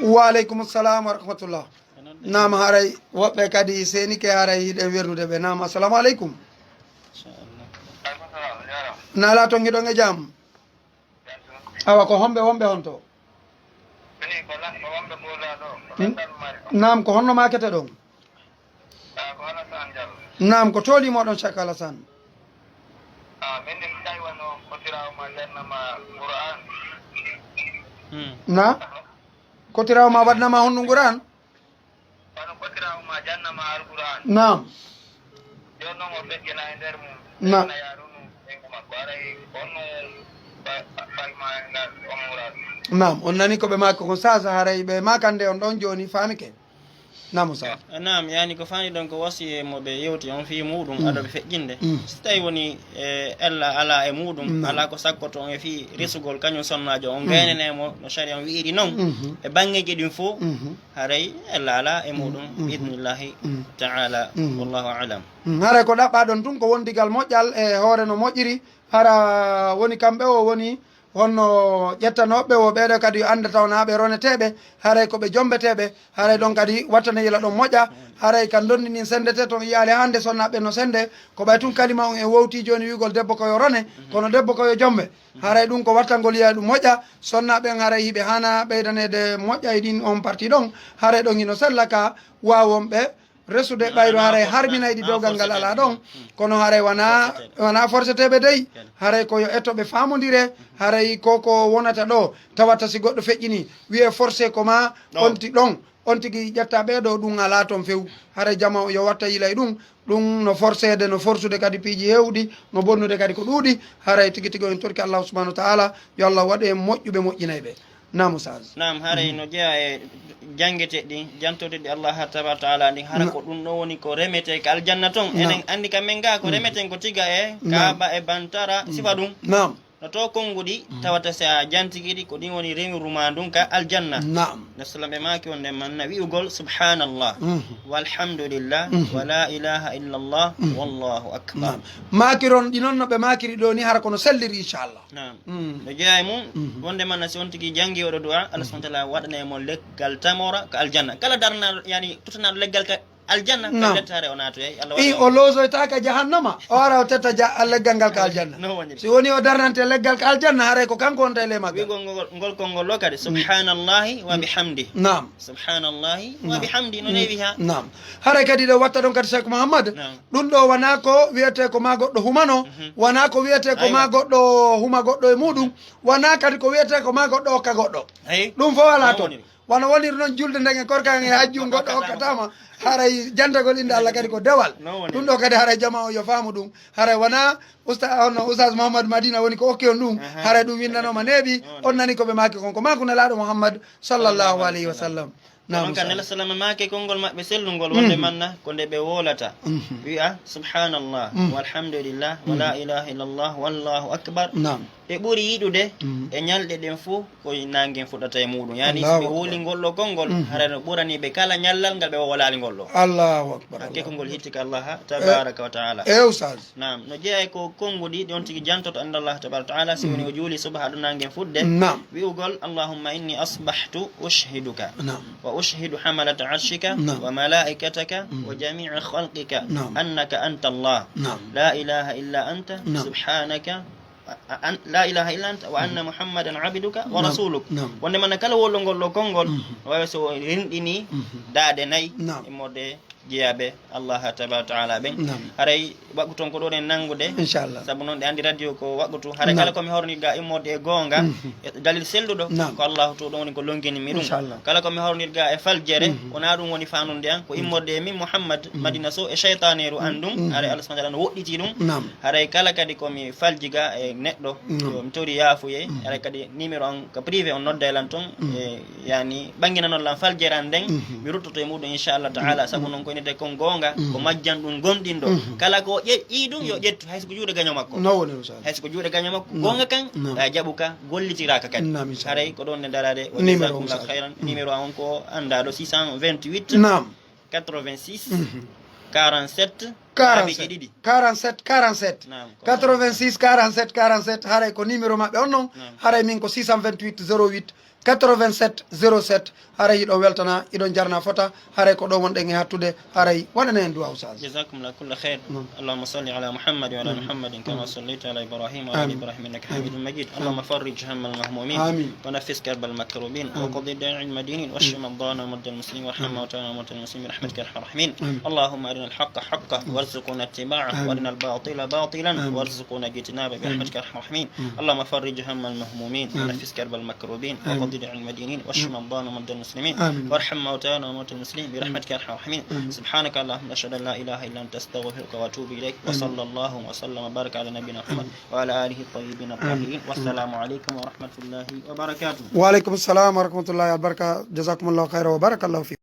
Wa aleykum salam wa rahmatullah. Naam, haray woɓɓe kadi seenike, haray hiɗen wernude ɓe. Naam, assalamu aleykum. Nala ton hiɗon e jam? Awa, ko homɓe wonɓe on to? Mini ko lan-, ko wonɓe Boola ɗo, ko Hmm? Lanndal Mari ɗo. Naam, ko honno maakete ɗon? Ah, ko Alassane Diallo. Naam, ko tooli moɗon Cheikh Alassane? Ah, min ɗin tawi wano kotirawo ma jannama Qur'an. Hmm. Na? Kotirawo ma waɗnama honno Qur'an? Wano kotirawo ma jannama Alqur'an. Naam. Jooni non o feƴƴina e nder mum. Na- Feƴƴina yaarunu ɓeyngu makko. Aray on no fa-, fa-, fayma e ngal on muraadu. Naam, on nani ko ɓe maaki kon, sasa haray ɓe maakande on ɗon jooni faamike. Naam, Musa. Naam, yani ko faani ɗon ko wasiye mo ɓe yewti on fii muɗum, Mm. ado ɓe feƴƴinde. Mm. Si tawi woni, e, ella alaa e muɗum, Naam. alaa ko sakkoto on e fii resugol kañum sonnaajo on, Mm. gaynane mo no sariya on wi'iri non. Mhm. E banngeeji ɗin fof, Mhm. haray ella alaa e muɗum, Mm. bi idnillahi Mm. ta'ala. Mm. Wallahu a'lam. Mm. Haray ko ɗaɓɓaɗon tun ko wondigal moƴƴal e hoore no moƴƴiri, hara woni kamɓe o woni honno ƴettanooɓe ɓe, wo ɓeeɗo kadi yo annde tawnaaɓe roneteeɓe, haray ko ɓe jombeteeɓe, haray ɗon kadi wattane yila ɗon moƴƴa, haray ka ndondi ndin sendete ton yiyaali hannde sonnaaɓe no sende, ko ɓay tun kalima on en wowti jooni wi'ugol debbo ko yo rone, kono debbo ko yo jombe. Haray ɗum ko wattangol yiya ɗum moƴƴa, sonnaaɓe ɓen haray hiɓe haana ɓeydaneede moƴƴa e ɗin on parti ɗon, haray ɗon hino sella ka waawonɓe resude ɓayru haray harminayɗi dewgal ngal alaa ɗon, kono haray wana, wana forceteeɓe dey, haray ko yo etto ɓe faamondire, haray ko ko wonata ɗo, tawata si goɗɗo feƴƴini, wi'e forcé ko ma onti ɗon, on tigi ƴetta ɓee ɗoo, ɗum alaa ton few, haray jama o yo watta yilay ɗum, ɗum no forceede, no forsude kadi piiji heewɗi, no bonnude kadi ko ɗuuɗi, haray tigi tigi on torki Allahu subhanahu wa ta'ala, yo Allah waɗu en moƴƴuɓe moƴƴinayɓe. Naam, Oustaz. Naam, haray no jeyaa e janngeteeɗi, jantoteeɗi Allah tabaaraka wa ta'ala ɗin, hara ko ɗum ɗoo woni ko remetee ka aljanna ton. Enen anndi ka men gaa ko remeten ko tiga e kaaba e bantara, sifa ɗum. Naam. No to konnguɗi, tawata si a jantike ɗi, ko ɗin woni remiru maa ndun ka aljanna. Naam. Nabi sallam ɓe maaki wonde manna wi'ugol subhanallah, walhamdulillah, wa la ilaha illallah, wallahu akbar. Naam. Maakiron ɗi non no ɓe maakiri ɗoo ni, hara kono selliri, inchallah. Naam. Mm. No jeyaa e mum, wonde manna si on tigi jangi oɗo du'a, Allah subhanahu wa ta'ala waɗanay mo leggal tamora ka aljanna. Kala darnaaɗo, yani, tutanaaɗo leggal ka aljanna, ka lettaare o naatoyay. Allah waɗa o loosoytaaka jahannama, o ara o tetta ja-, leggal ngal ka aljanna. No woniri. Si woni o darnante leggal ka aljanna, haray ko kanko wonta e ley maggal. Wi'ugol ngol, ngol konngol ɗoo kadi, subhanallahi wa bihamdi. Naam. Subhanallahi wa bihamdi, no newi ha. Naam. Haray kadi ɗo watta ɗon kadi Cheikh Mouhammad, ɗum ɗo wonaa ko wiyetee ko maa goɗɗo humano, wonaa ko wiyetee ko maa goɗɗo huma goɗɗo e muɗum, wonaa kadi ko wiyetee ko maa goɗɗo okka goɗɗo. Ɗum fof alaa toon. Wano woniri noon julde nden e korka ngen e hajju, goɗɗo okkataama, haray jantagol innde Allah kadi ko dewal. Ɗum ɗo kadi haray jamaa o yo faamu ɗum. Haray wonaa usta-, on no Oustaz Mouhammad Madina woni ko okki on ɗum. Haray ɗum winndanooma neeɓi, on nani ko ɓe maaki kon. Ko maaku Nelaaɗo Mouhammad sallallahu alayhi wa sallam. Naam, Oustaz. Nela salama maake konngol maɓɓe sellungol wonde manna ko nde ɓe woolata. Wi'a, subhanallah, walhamdulillah, wa la ilaha illallah, wallahu akbar. Naam. Ɓe ɓuri yiɗude e ñalɗe ɗen fof ko naange fuɗata e muɗum. Yani, si ɓe wooli ngol ɗo konngol, haray no ɓurani ɓe kala ñallal ngal ɓe woolaali ngol ɗo. Allahu akbar. Hakke ko ngol hitti ka Allah tabaraka wa ta'ala. E, Oustaz. Naam, no jeyaa e ko konnguɗi ɗi on tigi jantoto annda Allah tabaraka wa ta'ala, si woni o juuli subha ɗo naange fuɗde. Naam. Wi'ugol, Allahumma inni asbahtu ushhiduka. Naam. Wa ushhidu hamalata arshika wa malaikataka wa jami'a khalqika annaka anta Allah. Naam. La ilaha illa anta subhanaka a-, a-, an-, la ilaha illa anta wa anna Muhammadan abduka wa rasuluk. Naam. Wonde manna kala woolugol ɗo konngol, no waawi so o rinɗini daaɗe nayi immorde jeyaaɓe Allah tabaraka wa ta'ala ɓen. Naam. Haray waɗtu ton ko ɗo ɗen nanngude. Inchallah. Sabu non ɗe anndi radio ko waɗtu. Haray kala ko mi hornir ga immorde e goonga, e dalil selluɗo, ko Allahu to ɗon woni ko longini mi ɗum. Inchallah. Kala ko mi hornir ga e faljere, wonaa ɗum woni faanunde an, ko immorde e min Muhammad, Madina Sow e shaytaneeru an ɗum. Haray Allah subhanahu wa ta'ala no woɗɗiti ɗum. Naam. Haray kala kadi ko mi falji ga e neɗɗo, ko mi tori yaafuye. Haray kadi numéro an ka privé on nodday lan ton, e yani ɓannginanol lan faljere an nden, mi ruttoto e muɗum inchallah ta'ala. Sabu non ko innete kon goonga, ko majjan ɗum gomɗinɗo. Kala ko ƴe-, ƴii ɗum yo ƴettu, hay so ko juuɗe gaño makko. No woni, inchallah. Hay so ko juuɗe gaño makko, goonga kan, a jaɓu ka, gollitiraaka kadi. Naam, inchallah. Haray ko ɗon ne daraade, wa jazakumullahu khairan. Numéro an on ko anndaaɗo, six cent vingt-huit, naam, quatre-vingt-six, quarante-sept, laabi ɗiɗi. Quarante-sept, quarante-sept. Naam, ko quatre-vingt-six, quarante-sept, quarante-sept. Haray ko numéro maɓɓe on non. Naam. Haray min ko six cent vingt-huit, zéro huit, quatre-vingt-sept, zéro sept. Haray hiɗon weltana, hiɗon jarna fota. Haray ko ɗo wonɗen e hattude. Haray waɗane en du'a, Oustaz. جزاكم الله كل خير. نعم. اللهم صل على محمد وعلى آل محمد كما صليت على إبراهيم وعلى آل إبراهيم إنك حميد مجيد. اللهم فرج هم المهمومين. آمين. ونفس كرب المكروبين. آمين. وقض دين المدينين. واشف مرضانا ومرضى المسلمين. وارحم موتانا وموتى المسلمين برحمتك يا أرحم الراحمين. آمين. اللهم أرنا الحق حقا وارزقنا اتباعه، وأرنا الباطل باطلا وارزقنا اجتنابه برحمتك يا أرحم الراحمين. اللهم فرج هم المهمومين، ونفس كرب المكروبين، وقض دين المدينين، واشف مرضانا ومرضى المسلمين، وارحم موتانا وموتى المسلمين برحمتك يا أرحم الراحمين. سبحانك اللهم، أشهد أن لا إله إلا أنت، أستغفرك وأتوب إليك. وصلى الله وسلم وبارك على نبينا محمد وعلى آله الطيبين الطاهرين. والسلام عليكم ورحمة الله وبركاته. وعليكم السلام ورحمة الله وبركاته. جزاكم الله خيرا وبارك الله فيكم.